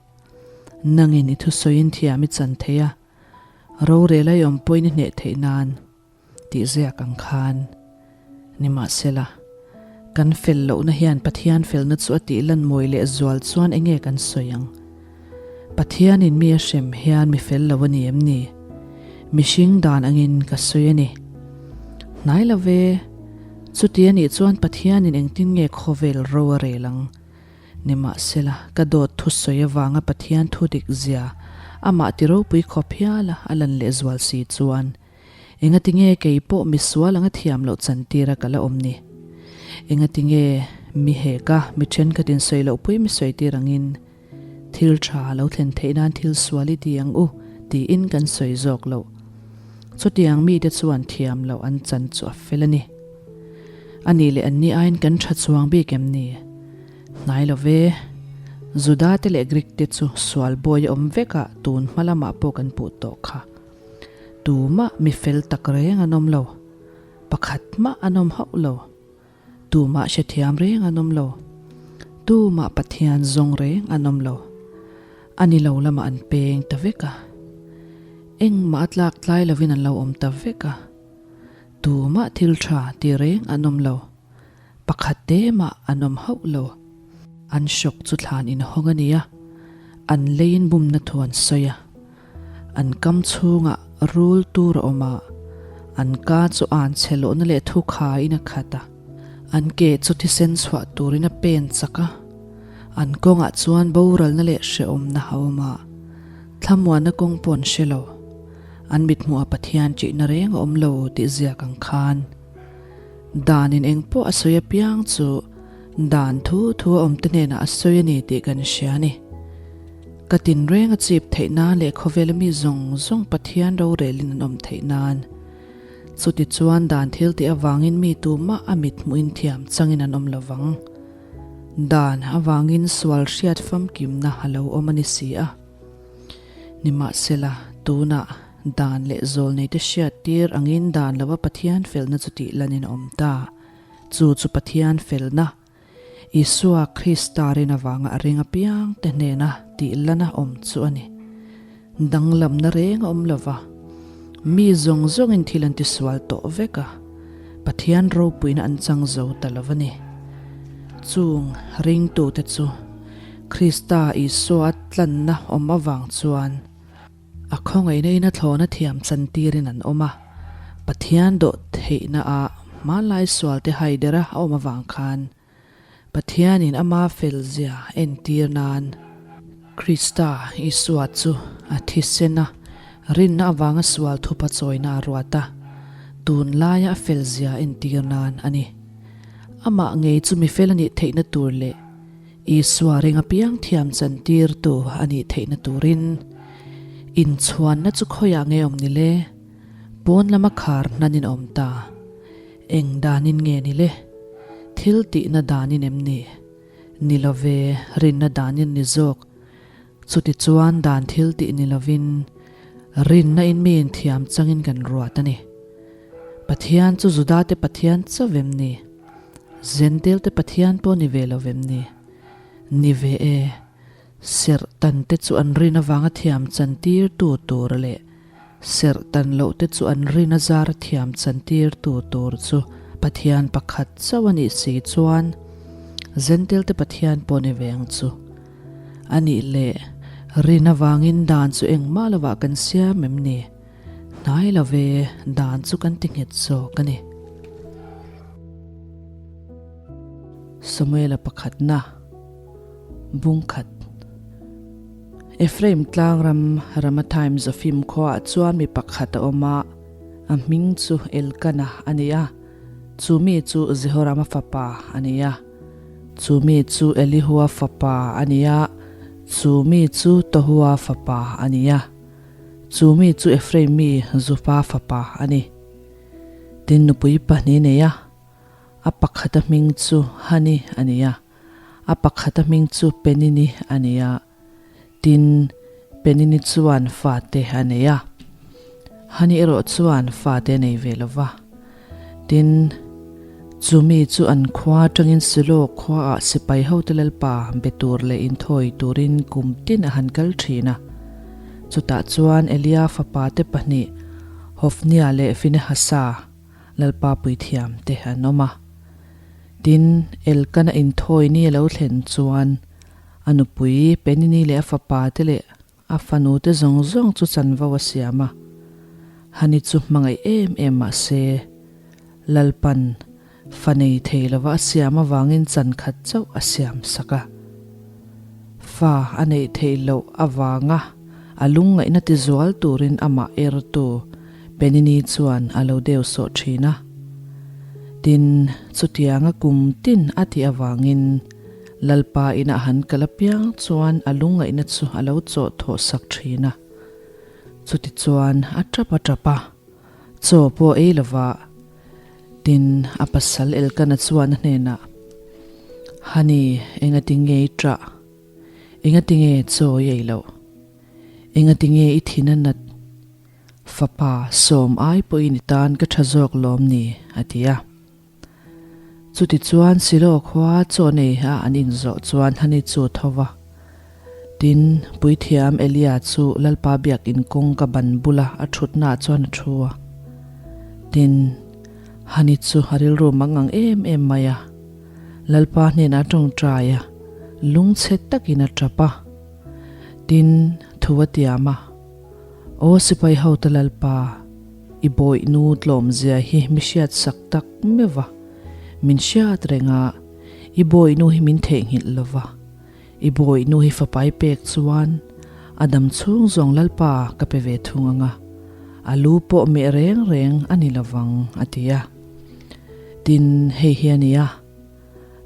Nangin i thusawiin thiam i chan thei a, rorel a i awm pawhin i hneh theih nan tih ziak ang khan. Nimahsela, kan fel lohna hian Pathian felna chu a tih lan mawi leh zual chuan enge kan sawi ang? Pathianin mi a hrem hian mi fel lo a ni em ni? Mihring dan angin ka sawi a ni. Hnai lo ve, chuti a nih chuan Pathianin engtin nge khawvel ro a rel ang? Nimahsela, ka dawt thusawi avanga Pathian thu dik zia amah ti ropui khawp hiala a lan lehzual si chuan. Engatinge kei pawh misual anga thiam loh chantira ka la awm ni? Engatinge mi heka mi thenkhat in sawi loh pui mi sawi tir angin thil tha lo thlen theih nan thil sual i ti ang u tiin kan sawi zawk loh? Chutiang mite chuan thiam loh an chan chu a fel a ni. A nih leh anni aiin kan tha chuang bik em ni? Hnai lo ve. Juda te leh Greek te chu sual bawi a awm vek a, tun hma lamah pawh kan puh tawh kha. Tumah mi fel tak reng an awm lo. Pakhat mah an awm hauh lo. Tumah hrethiam reng an awm lo. Tumah Pathian zawng reng an awm lo. A ni lo lamah an peng ta vek a. Engmah a tlak tlai lovin an lo awm ta vek a. Tumah thil tha ti reng an awm lo. Pakhat te mah an awm hauh lo. An hrawk chu thlan inhawng a ni a, an leiin bumna thu an sawi a. An kam chhungah rul tur a awm a, an ka chu an chhe lohna leh thu khaiin a khat a. An ke chu thisen chhuah turin a pen chak a, an kawngah chuan boralna leh hrehawmna a awm a, thlamuanna kawng pawh an hre lo. An mithmuhah Pathian ṭihna reng a awm lo tih ziak ang khan. Danin eng pawh a sawi apiang chu dan thu thu a awmte hnenah a sawi a ni tih kan hria a ni. Ka tinreng a chip theih nan leh khawvela mi zawng zawng Pathian rorelin an awm theih nan. Chutichuan dan thil tih avangin mi tumah a mit hmuhin thiam changin an awm lovang. Dan avangin sual hriat famkimna a lo awm a ni si a. Nimahsela, tunah dan leh zawlneite hriat tir angin dan lova Pathian felna chu tih lanin a awm ta. Chu chu Pathian felna, Isua Krista rin avanga a ring apiangte hnena tih lana awm chu a ni. Danglamna reng a awm lova, mi zawng zawngin thil an tisual tawh vek a, Pathian ropuina an chang zo ta lo a ni. Chung ringtute chu Krista Isua tlanna awm avang chuan a khawngaihna in a thlawna thiam chantirin an awm a, Pathian dawh theihna ah hmanlai sualte haidera a awm avang khan Pathianin ama felzia entir nan Krista Isua chu a thisen a rinna avanga sual thupa chawina a ruat a, tunlaia a felzia entir nan a ni. Amah ngei chu mifel a nih theihna tur leh Isua ring apiang thiam chantirtu a nih theihna turin inchhuanna chu khawiah nge awm ni le? Pawn lama khar hnanin a awm ta. Eng danin nge ni le? Thil tihna danin em ni? Ni lo ve, rinna danin ni zawk. Chutichuan dan thil tih ni lovin rinna in mi inthiam changin kan ruat a ni. Pathian chu Judate Pathian chauh em ni? Zentel te Pathian pawh ni ve lo vem ni? Ni ve e. Serh tan te chu an rin avanga thiam chan tir tu tur leh serh tan loh te chu an rin a zar thiam chan tir tu tur chu Pathian pakhat chauh a nih si chuan Zentel te Pathian pawh ni ve ang chu. A nih leh rin avangin dan chu engmah lovah kan siam em ni? Hnai lo ve, dan chu kan ti nghet zawk a ni. Samuela pakhatna, Bungkhat. Ephraim tlangram Ramathaim Zophim khuaah chuan mi pakhat a awm a, a hming chu Elkana a ni a, chu mi chu Jehorama fapa a ni a, chu mi chu Elihua fapa a ni a, chu mi chu Tohua fapa a ni a. Chu mi chu Ephraim mi Zupa fapa a ni. Tin, nupui pahnih nei a, a pakhata hming chu Hani a ni a, a pakhata hming chu Penini a ni a. Tin, Penini chuan fate a nei a, Hani erawh chuan fate a nei ve lo va. Tin, chu mi chu an khua atangin Silo khuaah sipai hote Lalpa be tur leh inthawi turin kum tin a han kal thin a. Chutah chuan Elia fapa te pahnih, Hofnia leh Finehasa, Lalpa puithiam te an awm a. Tin, Elkana inthawi ni a lo thlen chuan a nupui Penini leh a fapa te leh A fanu te zawng zawng chu chanvo a siam a, Hani chu hmangaih em em mah se, Lalpan fa nei thei lova a siam avangin chan khat chauh a siam sak a. Fa a neih theih loh avanga a lungngaihna tizual turin amah ertu Penini chuan a lo deu sawh thin a. Tin, chutianga kum tin a tih avangin Lalpa inah han kal apiang chuan a lungngaihna chu a lo chawh thawh sak thin a. Chutichuan a tap a tap a, chaw pawh ei lova. Tin, a pasal Elkana chuan a hnenah, Honey, engati nge i ṭah? Engati nge chaw i ei loh? Engati nge i thin a nat? Fapa sawm ai pawhin i tan ka ṭha zawk lawm ni? a ti a. Chutichuan Silo khua chaw nei a an inzawh chuan Hani chu a tho va. Tin, puithiam Elia chu Lalpa biakin kawngka ban bula a thutnaah chuan a thu a. Tin, Hani chu a rilru mang ang em em mai a. Lalpa hnenah a tawngtai a, lungchhe takin a tap a. Tin, thu a tiam a, Aw sipai hote Lalpa, i bawih nu tlawmzia hi mi hriat sak tak meuh va, min hriat reng a, i bawih nu hi min theihnghilh lo va, i bawih nu hi fapai pek chuan a dam chhung zawng Lalpa ka pe ve thung ang a, a lu pawh meh reng reng a ni lo vang, a ti a. Tin, hei hi a ni a,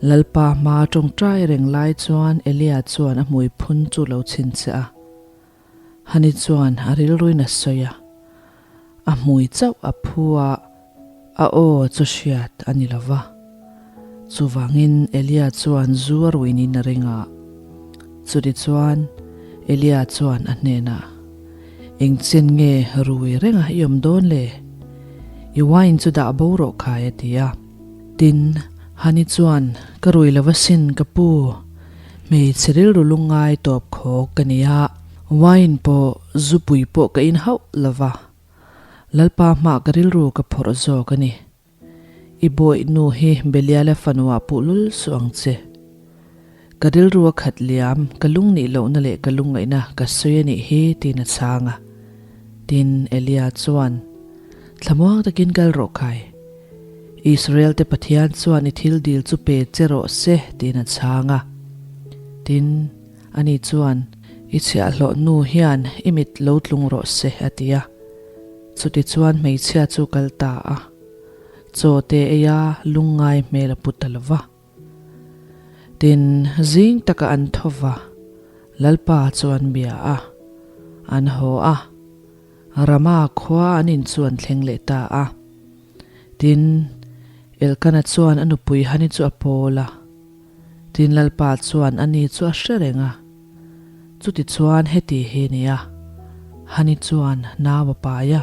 Lalpa hma tawngtai reng lai chuan Elia chuan a hmui phun chu lo chhinchhiah a. Hani chuan a rilruin a sawi a, a hmui chauh a phu a, a aw chu hriat a ni lo va. Chuvangin Elia chuan zu a ruinin a ring a. Chutichuan Elia chuan a hnenah, Engchen nge rui renga i awm dawn le? I wine chu dah bo rawh khai a ti a. Tin, Hani chuan, Ka rui lo asin ka pu. Hmeichhe rilru lungngai tawp khawk ka ni a, wine pawh zupui pawh ka in hauh lo va, Lalpa hmah ka rilru ka phawrh zawk a ni. I bawih nu hi Beliala fanua puh lul suh ang che. Ka rilru a khat liam, ka lungnih lohna leh ka lungngaihna ka sawi a nih hi tiin a chhang a. Tin, Elia chuan, Thlamuang takin kal rawh khai. Israel te Pathian chuan i thil dil chu pe che rawh se tiin a chhang a. Tin, ani chuan, I chhiahhlawh nu hian i mit lo tlung rawh se a ti a. Chutichuan hmeichhia chu kal ta a. Chaw te ei a lungngai hmel a pu ta lo va. Tin, zing taka an tho va, Lalpa chu an bia a, an haw a. Rama khua an in chu an thleng leh ta a. Tin, Elkana chuan a nupui Hani chu a pawl a. Tin, Lalpa chuan ani chu a hre reng a. Chutichuan heti hi a ni a, Hani chuan nau a pai a.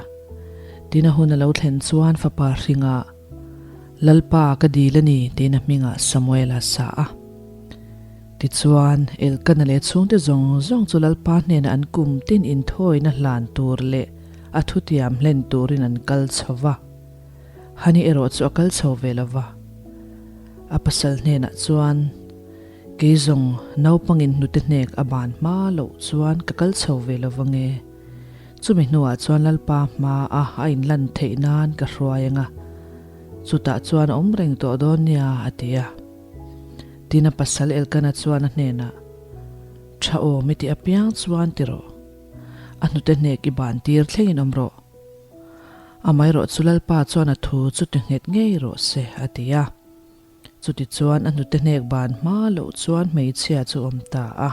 Tin, a hun a lo thlen chuan fapa hringah, Lalpa ka dil a ni tiin a hmingah Samuel a sa a. Tichuan, Elkana leh chhungte zawng zawng chu Lalpa hnenah an kum tin inthawina hlan tur leh a thutiam hlen turin an kal chho va. Hani erawh chu a kal chho ve lo va. A pasal hnenah chuan, Kei zawng naupangin hnute hnek a ban hma loh chuan ka kal chho ve lo vange. Chumi hnuah chuan Lalpa hma a a inlan theih nan ka hruai ang a, chutah chuan a awm reng tawh dawn nia, a ti a. Tin a pasal Elkana chuan a hnenah, Tha awm i tih apiang chuan ti rawh. A hnute hnek i ban tir thlengin awm rawh. Amaherawh chu Lalpa chuan a thu chu ti nghet ngei rawh se, a ti a. Chutichuan a hnute hnek ban hma loh chuan hmeichhia chu awm ta a,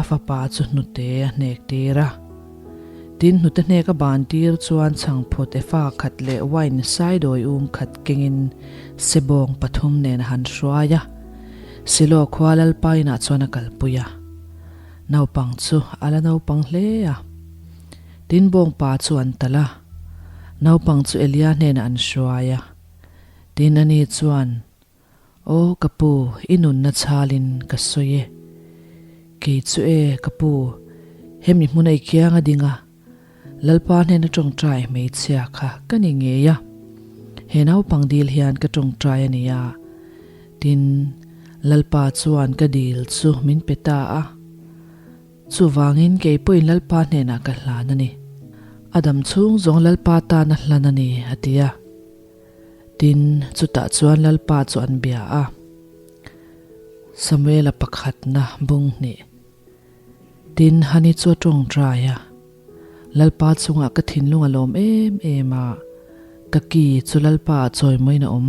a fapa chu hnute a hnek tir a. Tin, hnute hnek a ban tir chuan chhangphut efa khat leh wine saidawi um khat kengin sebawng pathum nen a han hruai a, Silo khua Lalpa inah chuan a kalpui a. Naupang chu a la naupang hle a. Tin, bawngpa chu an talh a, naupang chu Elia hnenah an hruai a. Tin ani chuan, Aw ka pu, i nunna chhalin ka sawi e. Kei chu e, ka pu, hemi hmuna i kiang a ding a, Lalpa hnena tawngtai hmeichhia kha ka ni ngei a. He naupang dil hian ka tawngtai a ni a. Tin, Lalpa chuan ka dil chu min pe ta a. Chuvangin kei pawhin Lalpa hnenah ka hlan a ni. A dam chhung zawng Lalpa tan a hlan a ni, a ti a. Tin, chutah chuan Lalpa chu an bia a. Samuela pakhatna bung hnih. Tin, Hani chu a tawngtai a. Lalpa chungah ka thinlung a lawm em em a, ka ki chu Lalpa ah chawimawiin a awm.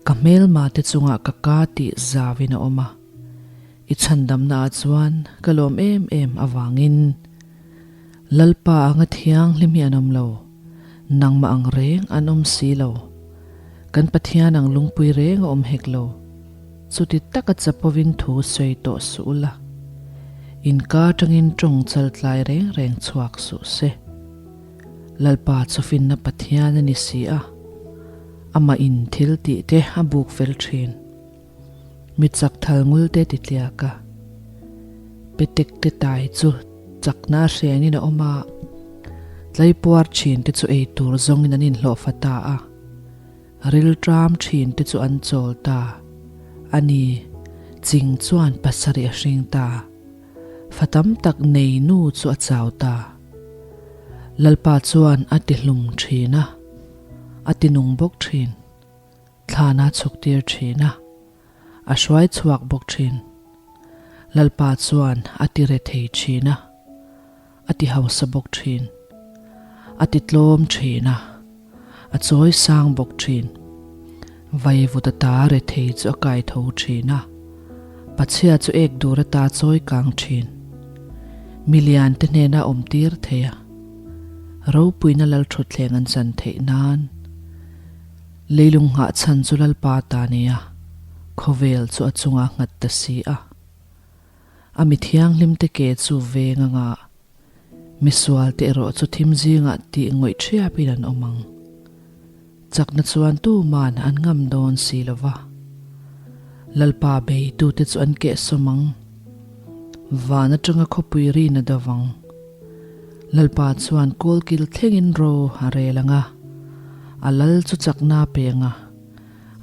Ka hmelma te chungah ka ka tih zauin a awm a, i chhandamna ah chuan ka lawm em em avangin Lalpa anga thianghlim hi an awm lo, nangmah ang reng an awm si lo, kan Pathian ang lungpui reng a awm hek lo, chuti taka chapovin thu sawi tawh suh ula, inka atangin tawng chaltlai reng reng chhuak suh se. Lalpa chu finna Pathian a ni si a, amah in thil tih te a buk fel thin. Mi chak thal ngul te ti tliak a, petek te tai chu chakna a hrengin a awm a, tlaipuar thin te chu ei tur zawngin an inhlawhfa ta a, rilṭam thin te chu an chawl ta a ni, ching chuan pasarih a hring ta. Fa tam tak nei nu chu a chau ta. Lalpa chuan a ti hlum thin a, a ti nung bawk thin. Thlan a chhuk tir thin a, a hruai chhuak bawk thin. Lalpa chuan a ti re thei thin a, a ti hausa bawk thin. A ti tlawm thin a, a chawi sang bawk thin. Vaivut ata rethei chu a kai tho thin a, pachhia chu ek dur ata chawi kang thin. Milian te hnena awm tir thei a, ropuina lalthutthleng an chan theih nan. Leilung nghah chhan chu Lalpa ta nia, khawvel chu a chunga nghat ta si a. A mi thianghlim te ke chu veng anga misual te erawh chu thim zingah tih ngawih thiapin an awm ang. Chakna chuan tuman an ngam dawn si lo va. Lalpa beitute chu an kehsawm ang. Van atanga khawpui rin a do vang. Lalpa chuan kawlkil thlengin ro a rel ang a, a lal chu chakna a pe ang a,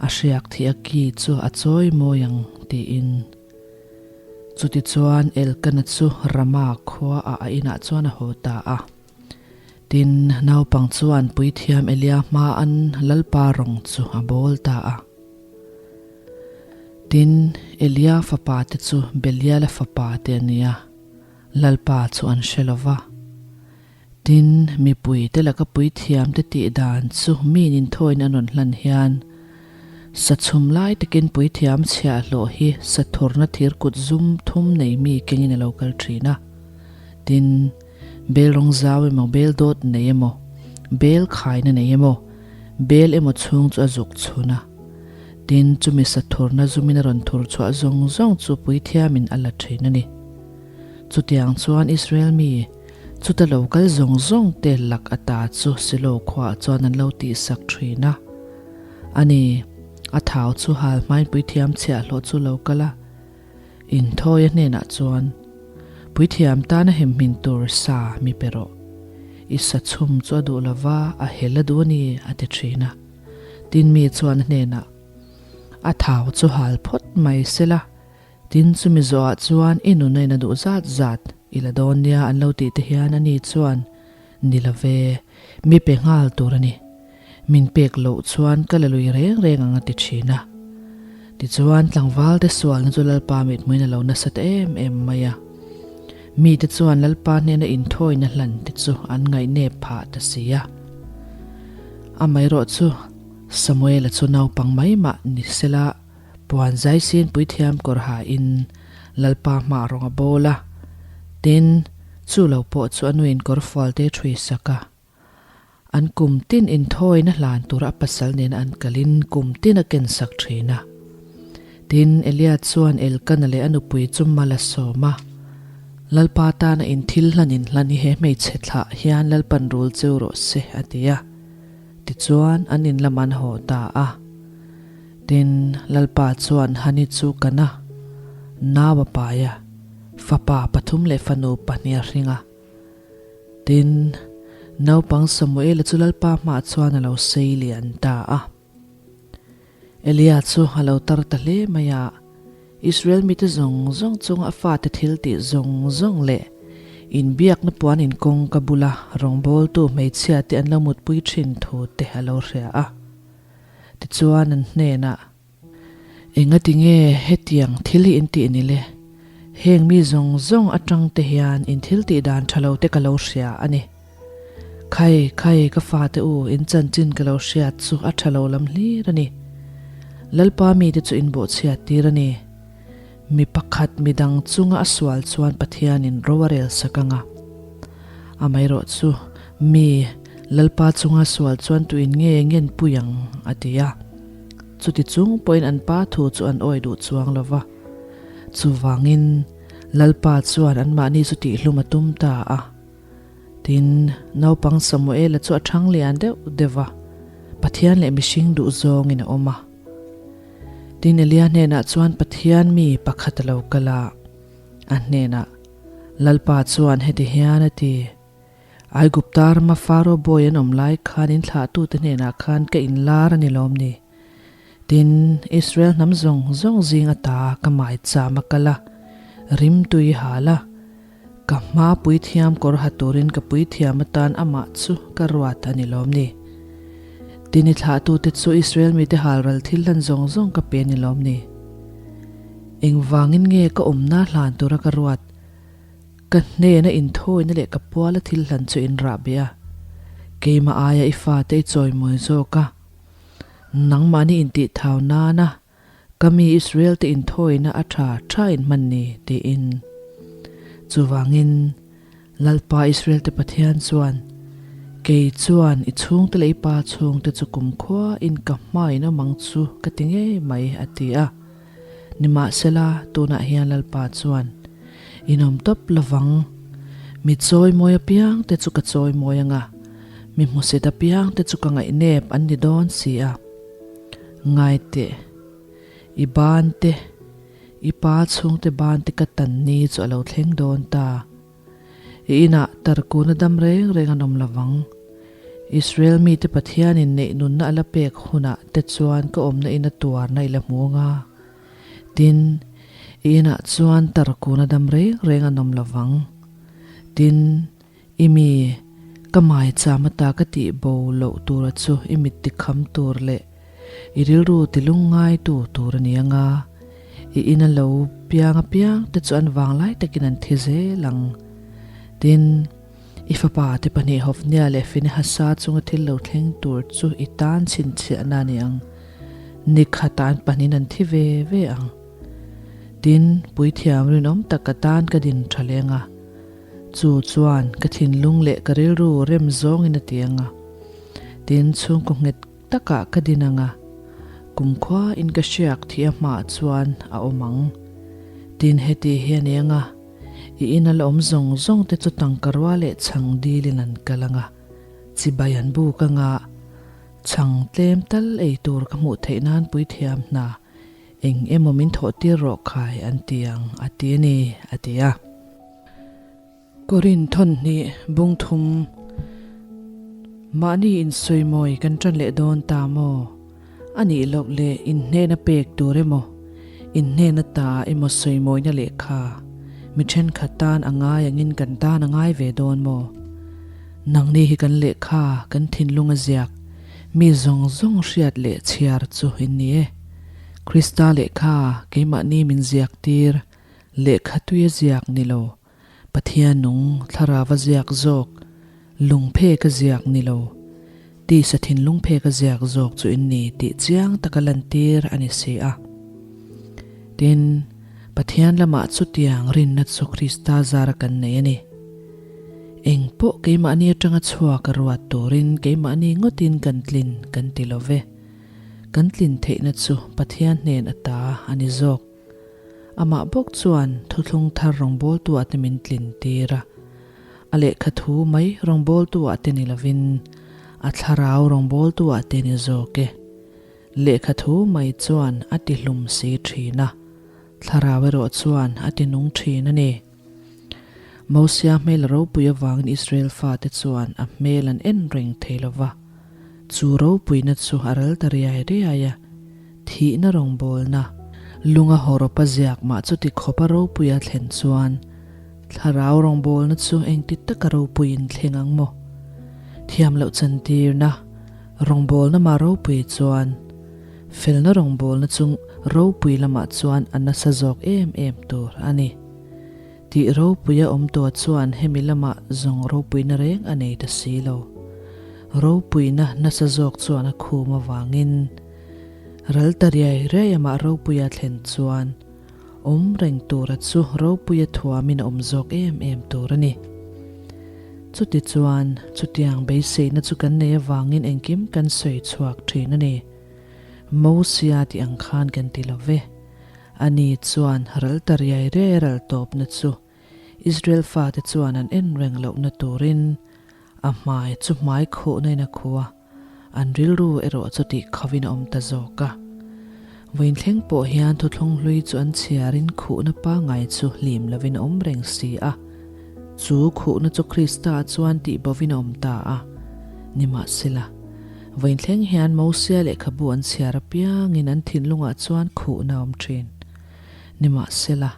a hriak thih a ki chu a chawi mawi ang tiin. Chutichuan Elkana chu Rama khua ah a inah chuan a haw ta a. Tin, naupang chuan puithiam Elia hma an Lalpa rawng chu a bawl ta a. Tin, Elia fapa te chu Beliala fapa te a ni a, Lalpa chu an hre lo va. Tin, mipui te laka puithiam te tih dan chu mi ninthawiin an rawn hlan hian, sa chhum lai takin puithiam chhiahhlawh hi sa thurna thir kut zum thum nei mi kengin a lo kal thin a. Tin, bel rawng zau emaw, bel dawt nei emaw, bel khaina nei emaw, bel emaw chhung chu a zuk chhun a. Tin, chumi sa thurna zumin a rawn thur chhuah zawng zawng chu puithiamin a la thin a ni. Chutiang chuan Israel mi Chuta lo kal zawng zawng te lak ata chu Silo khuaah chuan an lo tihsak thin a. Ani, a thau chu hal hmain puithiam chhiahhlawh chu lo kal a, inthawia hnenah chuan, Puithiam tana hemhmin tur sa mi pe rawh. I sa chhum chu a duh lova, a hel a duh a ni, a ti thin a. Tin mi chuan a hnenah, A thau chu hal phawt mai sela, Tin, chumi zawhah chuan i nuna in a duh zat zat i la dawn nia an lo tih te hian ani chuan, Ni lo ve, mi pe nghal tur a ni. Min pek loh chuan ka la lui reng reng ang a ti thin a. Tichuan, tlangval te sualna chu Lalpa mithmuin a lo nasa ta em em mai a. Mite chuan Lalpa hnena inthawina hlan te chu an ngaihnep phah ta si a. Amaherawh chu, Samuela chu naupang mai mah ni sela, Puan zaisin puithiam kawr hain Lalpa hmah rawng a bawl a, tin, chu lo pawh chu a nuin kawr fualte ṭhui sak a. An kum tin inthawina hlan tura a pasal nena an kalin kum tin a ken sak ṭhin a. Tin, Elia chuan Elkana leh a nupui chu mal a sawm a, Lalpa tana in thil hlan in hlan hi he hmeichhe thlah hian Lalpan rul cheu rawh se, a ti a. Tichuan, an in lamah an haw ta a. Tin, Lalpa chuan Hani chu kan a, nau a pai a, fapa pathum leh fanu pahnih a hring a. Tin, naupang Samuela chu Lalpa hmaah chuan a lo sei lian ta a. Elia chu a lo tar ta hle mai a, Israel mite zawng zawng chunga a fate thil tih zawng zawng leh inbiakna puan inkawngka bula rawngbawltu hmeichhiate an lo mutpui thin thu te a lo hria a. Tichuan an hnenah, Engati nge hetiang thil hi in tih ni le? Heng mi zawng zawng atang te hian in thil tih dan tha lo te ka lo hria a ni. Khai, khai, ka fate u, in chanchin ka lo hriat chu a tha lo lam hlir a ni. Lalpa mite chu in bawhchhiat tir a ni. Mi pakhat midang chunga a sual chuan Pathianin ro a rel sak ang a. Amaherawh chu, mi, Lalpa chunga sual chuan tuin nge ngen pui ang? a ti a. Chuti chung pawhin an pa thu chu an awi duh chuang lo va. Chuvangin, Lalpa chuan anmahni chu tihhlum a tum ta a. Tin, naupang Samuela chu a thang lian deuh deuh va, Pathian leh mihring duh zawngin a awm a. Tin, Elia hnenah chuan Pathian mi pakhat a lo kal a, a hnenah, Lalpa chuan heti hian a ti, Aigupta rama Faro bawi an awm lai khan in thlahtute hnenah khan ka inlar a ni lawm ni? Tin, Israel hnam zawng zawng zing ata ka maicham a kal a, rimtui hal a, Ka hma puithiam kawr ha turin ka puithiam atan amah chu ka ruat a ni lawm ni? Tin i thlahtute chu Israel mite halral thil hlan zawng zawng ka pe a ni lawm ni? Engvangin nge ka awmna hlan tura ka ruat? Ka hnena inthawina leh ka puala thil hlan chu in rah beh a, keimah aia i fate i chawimawi zawk a, nangmahni intihthau nana Ka mi Israel te inthawina a tha tha in hman ni, tiin. Chuvangin, Lalpa Israel te Pathian chuan, Kei chuan i chhungte leh i pa chhungte chu kumkhua in ka hmain awm ang chu ka ti ngei mai, a ti a. Nimahsela, tunah hian Lalpa chuan, In awm tawp lovang, mi chawimawi apiang te chu ka chawimawi ang a, mi hmusit apiang te chu ka ngaihnep an ni dawn si a. Ngai teh, i ban te, i pa chhungte ban te ka tan ni chu a lo thleng dawn ta. I inah tarkuna dam reng reng an awm lovang. Israel mite Pathianin neih nunna a la pek hunah te chuan ka awmna ina tuarna i la hmu anga. Tin, i inah chuan tarkuna dam reng reng an awm lovang. Tin, I mi, ka maicham ata ka tih bo loh tura chu i mit tikham tur leh i rilru tilungngai tu tur a ni anga, i ina lo piang apiang te chu an vanglai takin an thi zel ang. Tin, i fapa te pahnih Hofnia leh Finehasa chunga thil lo thleng tur chu i tan chhinchhiahna a ni ang. Ni khatah an pahnihin an thi ve ve ang. Tin, puithiam rinawm tak ka tan ka din tha leng a. Chu chuan ka thinlung leh ka rilru rem zawngin a ti ang a, tin chhungkaw nghet takah ka din ang a, kumkhua in ka hriak thih a hmaah chuan a awm ang. Tin heti hi a ni ang a, i ina la awm zawng zawng te chu tangka rua leh chhang dilin an kal ang a, chibai an buk ang a, chhang tlem tal ei tur ka hmuh theih nan puithiam hna Eng emaw min thawh tir rawh khai an ti ang a ti a ni, a ti a. Korin thawnhnih bung thum Mahni insawimawi kan tan leh dawn ta maw? A nih loh leh inhnehna pek tur emaw, inhnehna ta emaw sawimawina lehkha mi thenkhat tan a ngai angin kan tan a ngai ve dawn maw? Nangni hi kan lehkha kan thinlung a ziak mi zawng zawng hriat leh chhiar chu in ni e. Krista lehkha keimahni min ziak tir, lehkha tui a ziak ni lo, Pathian nung thlarau a ziak zawk, lungphek a ziak ni lo, tisa thinlungphek a ziak zawk chu in ni tih chiang taka lantir a ni si a. Tin, Pathian lamah chutiang rinna chu Krista zara kan nei a ni. Eng pawh keimahni atanga chhuak a ruat turin keimahni ngawtin kan tlin kan ti lo ve. Kan tlin theihna chu Pathian hnen ata a ni zawk. Amah bawk chuan thuthlung thar rawngbawltu ah te min tlin tir a. A lehkha thu mai rawngbawltu ah te ni lovin a thlarau rawngbawltu ah te ni zawk e. Lehkha thu mai chuan a ti hlum si thin a, thlarau erawh chuan a ti nung thin a ni. Mosia hmel ropui avangin Israel fate chuan a hmel an en reng thei lo va. Chu ropuina chu a ral ta riai riai a, thihna rawngbawlna, lunga hawrawpa ziak mah chuti khawpa ropuia thlen chuan thlarau rawngbawlna chu engti taka ropuiin thleng ang maw? Thiam loh chantirna rawngbawlna mah ropui chuan felna rawngbawlna chu ropui lamah chuan a nasa zawk em em tur a ni. Tih ropuia awm tawh chuan hemi lamah zawng ropuina reng a nei ta si lo. Ropuina nasa zawk chuan a khum avangin ral ta riai riai amah ropuia thlen chuan awm reng tura chu ropuia thuamin a awm zawk em em tur a ni. Chutichuan, chutiang beiseina chu kan nei avangin engkim kan sawi chhuak thin a ni. Mosia tih ang khan kan ti lo ve. Ani chuan ral ta riai riai ral tawpna chu Israel fate chuan an en reng lohna turin a hmai chu hmai khuhna in a khuh a, an rilru erawh chu tih khovin a awm ta zawk a. Vawiin thleng pawh hian thuthlung hlui chu an chhiarin khuhna pangngai chu hlim lovin a awm reng si a, chu khuhna chu Krista chuan tih bovin a awm ta a. Nimahsela, vawiin thleng hian Mosia lehkhabu an chhiar apiangin an thinlungah chuan khuhna a awm thin. Nimahsela,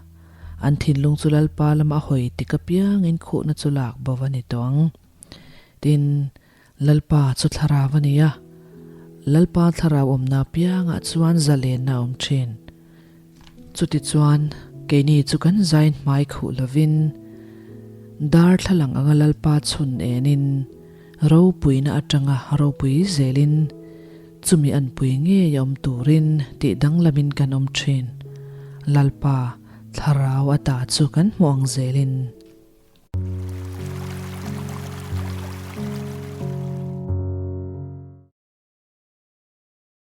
An thinlung chu Lalpa lama a hawi tik apiangin khuhna chu lak bo a ni tawh ang. Tin, Lalpa chu thlarau a ni a, Lalpa thlarau awmna apiangah chuan zalenna a awm thin. Chutichuan, keini chu kan zain hmai khuh lovin, darthlalang anga Lalpa chhun enin, ropuina atanga ropui zelin, Chumi anpui ngei a awm turin tih danglamin kan awm thin. Lalpa, thlarau ata chu kan hmuh ang zelin.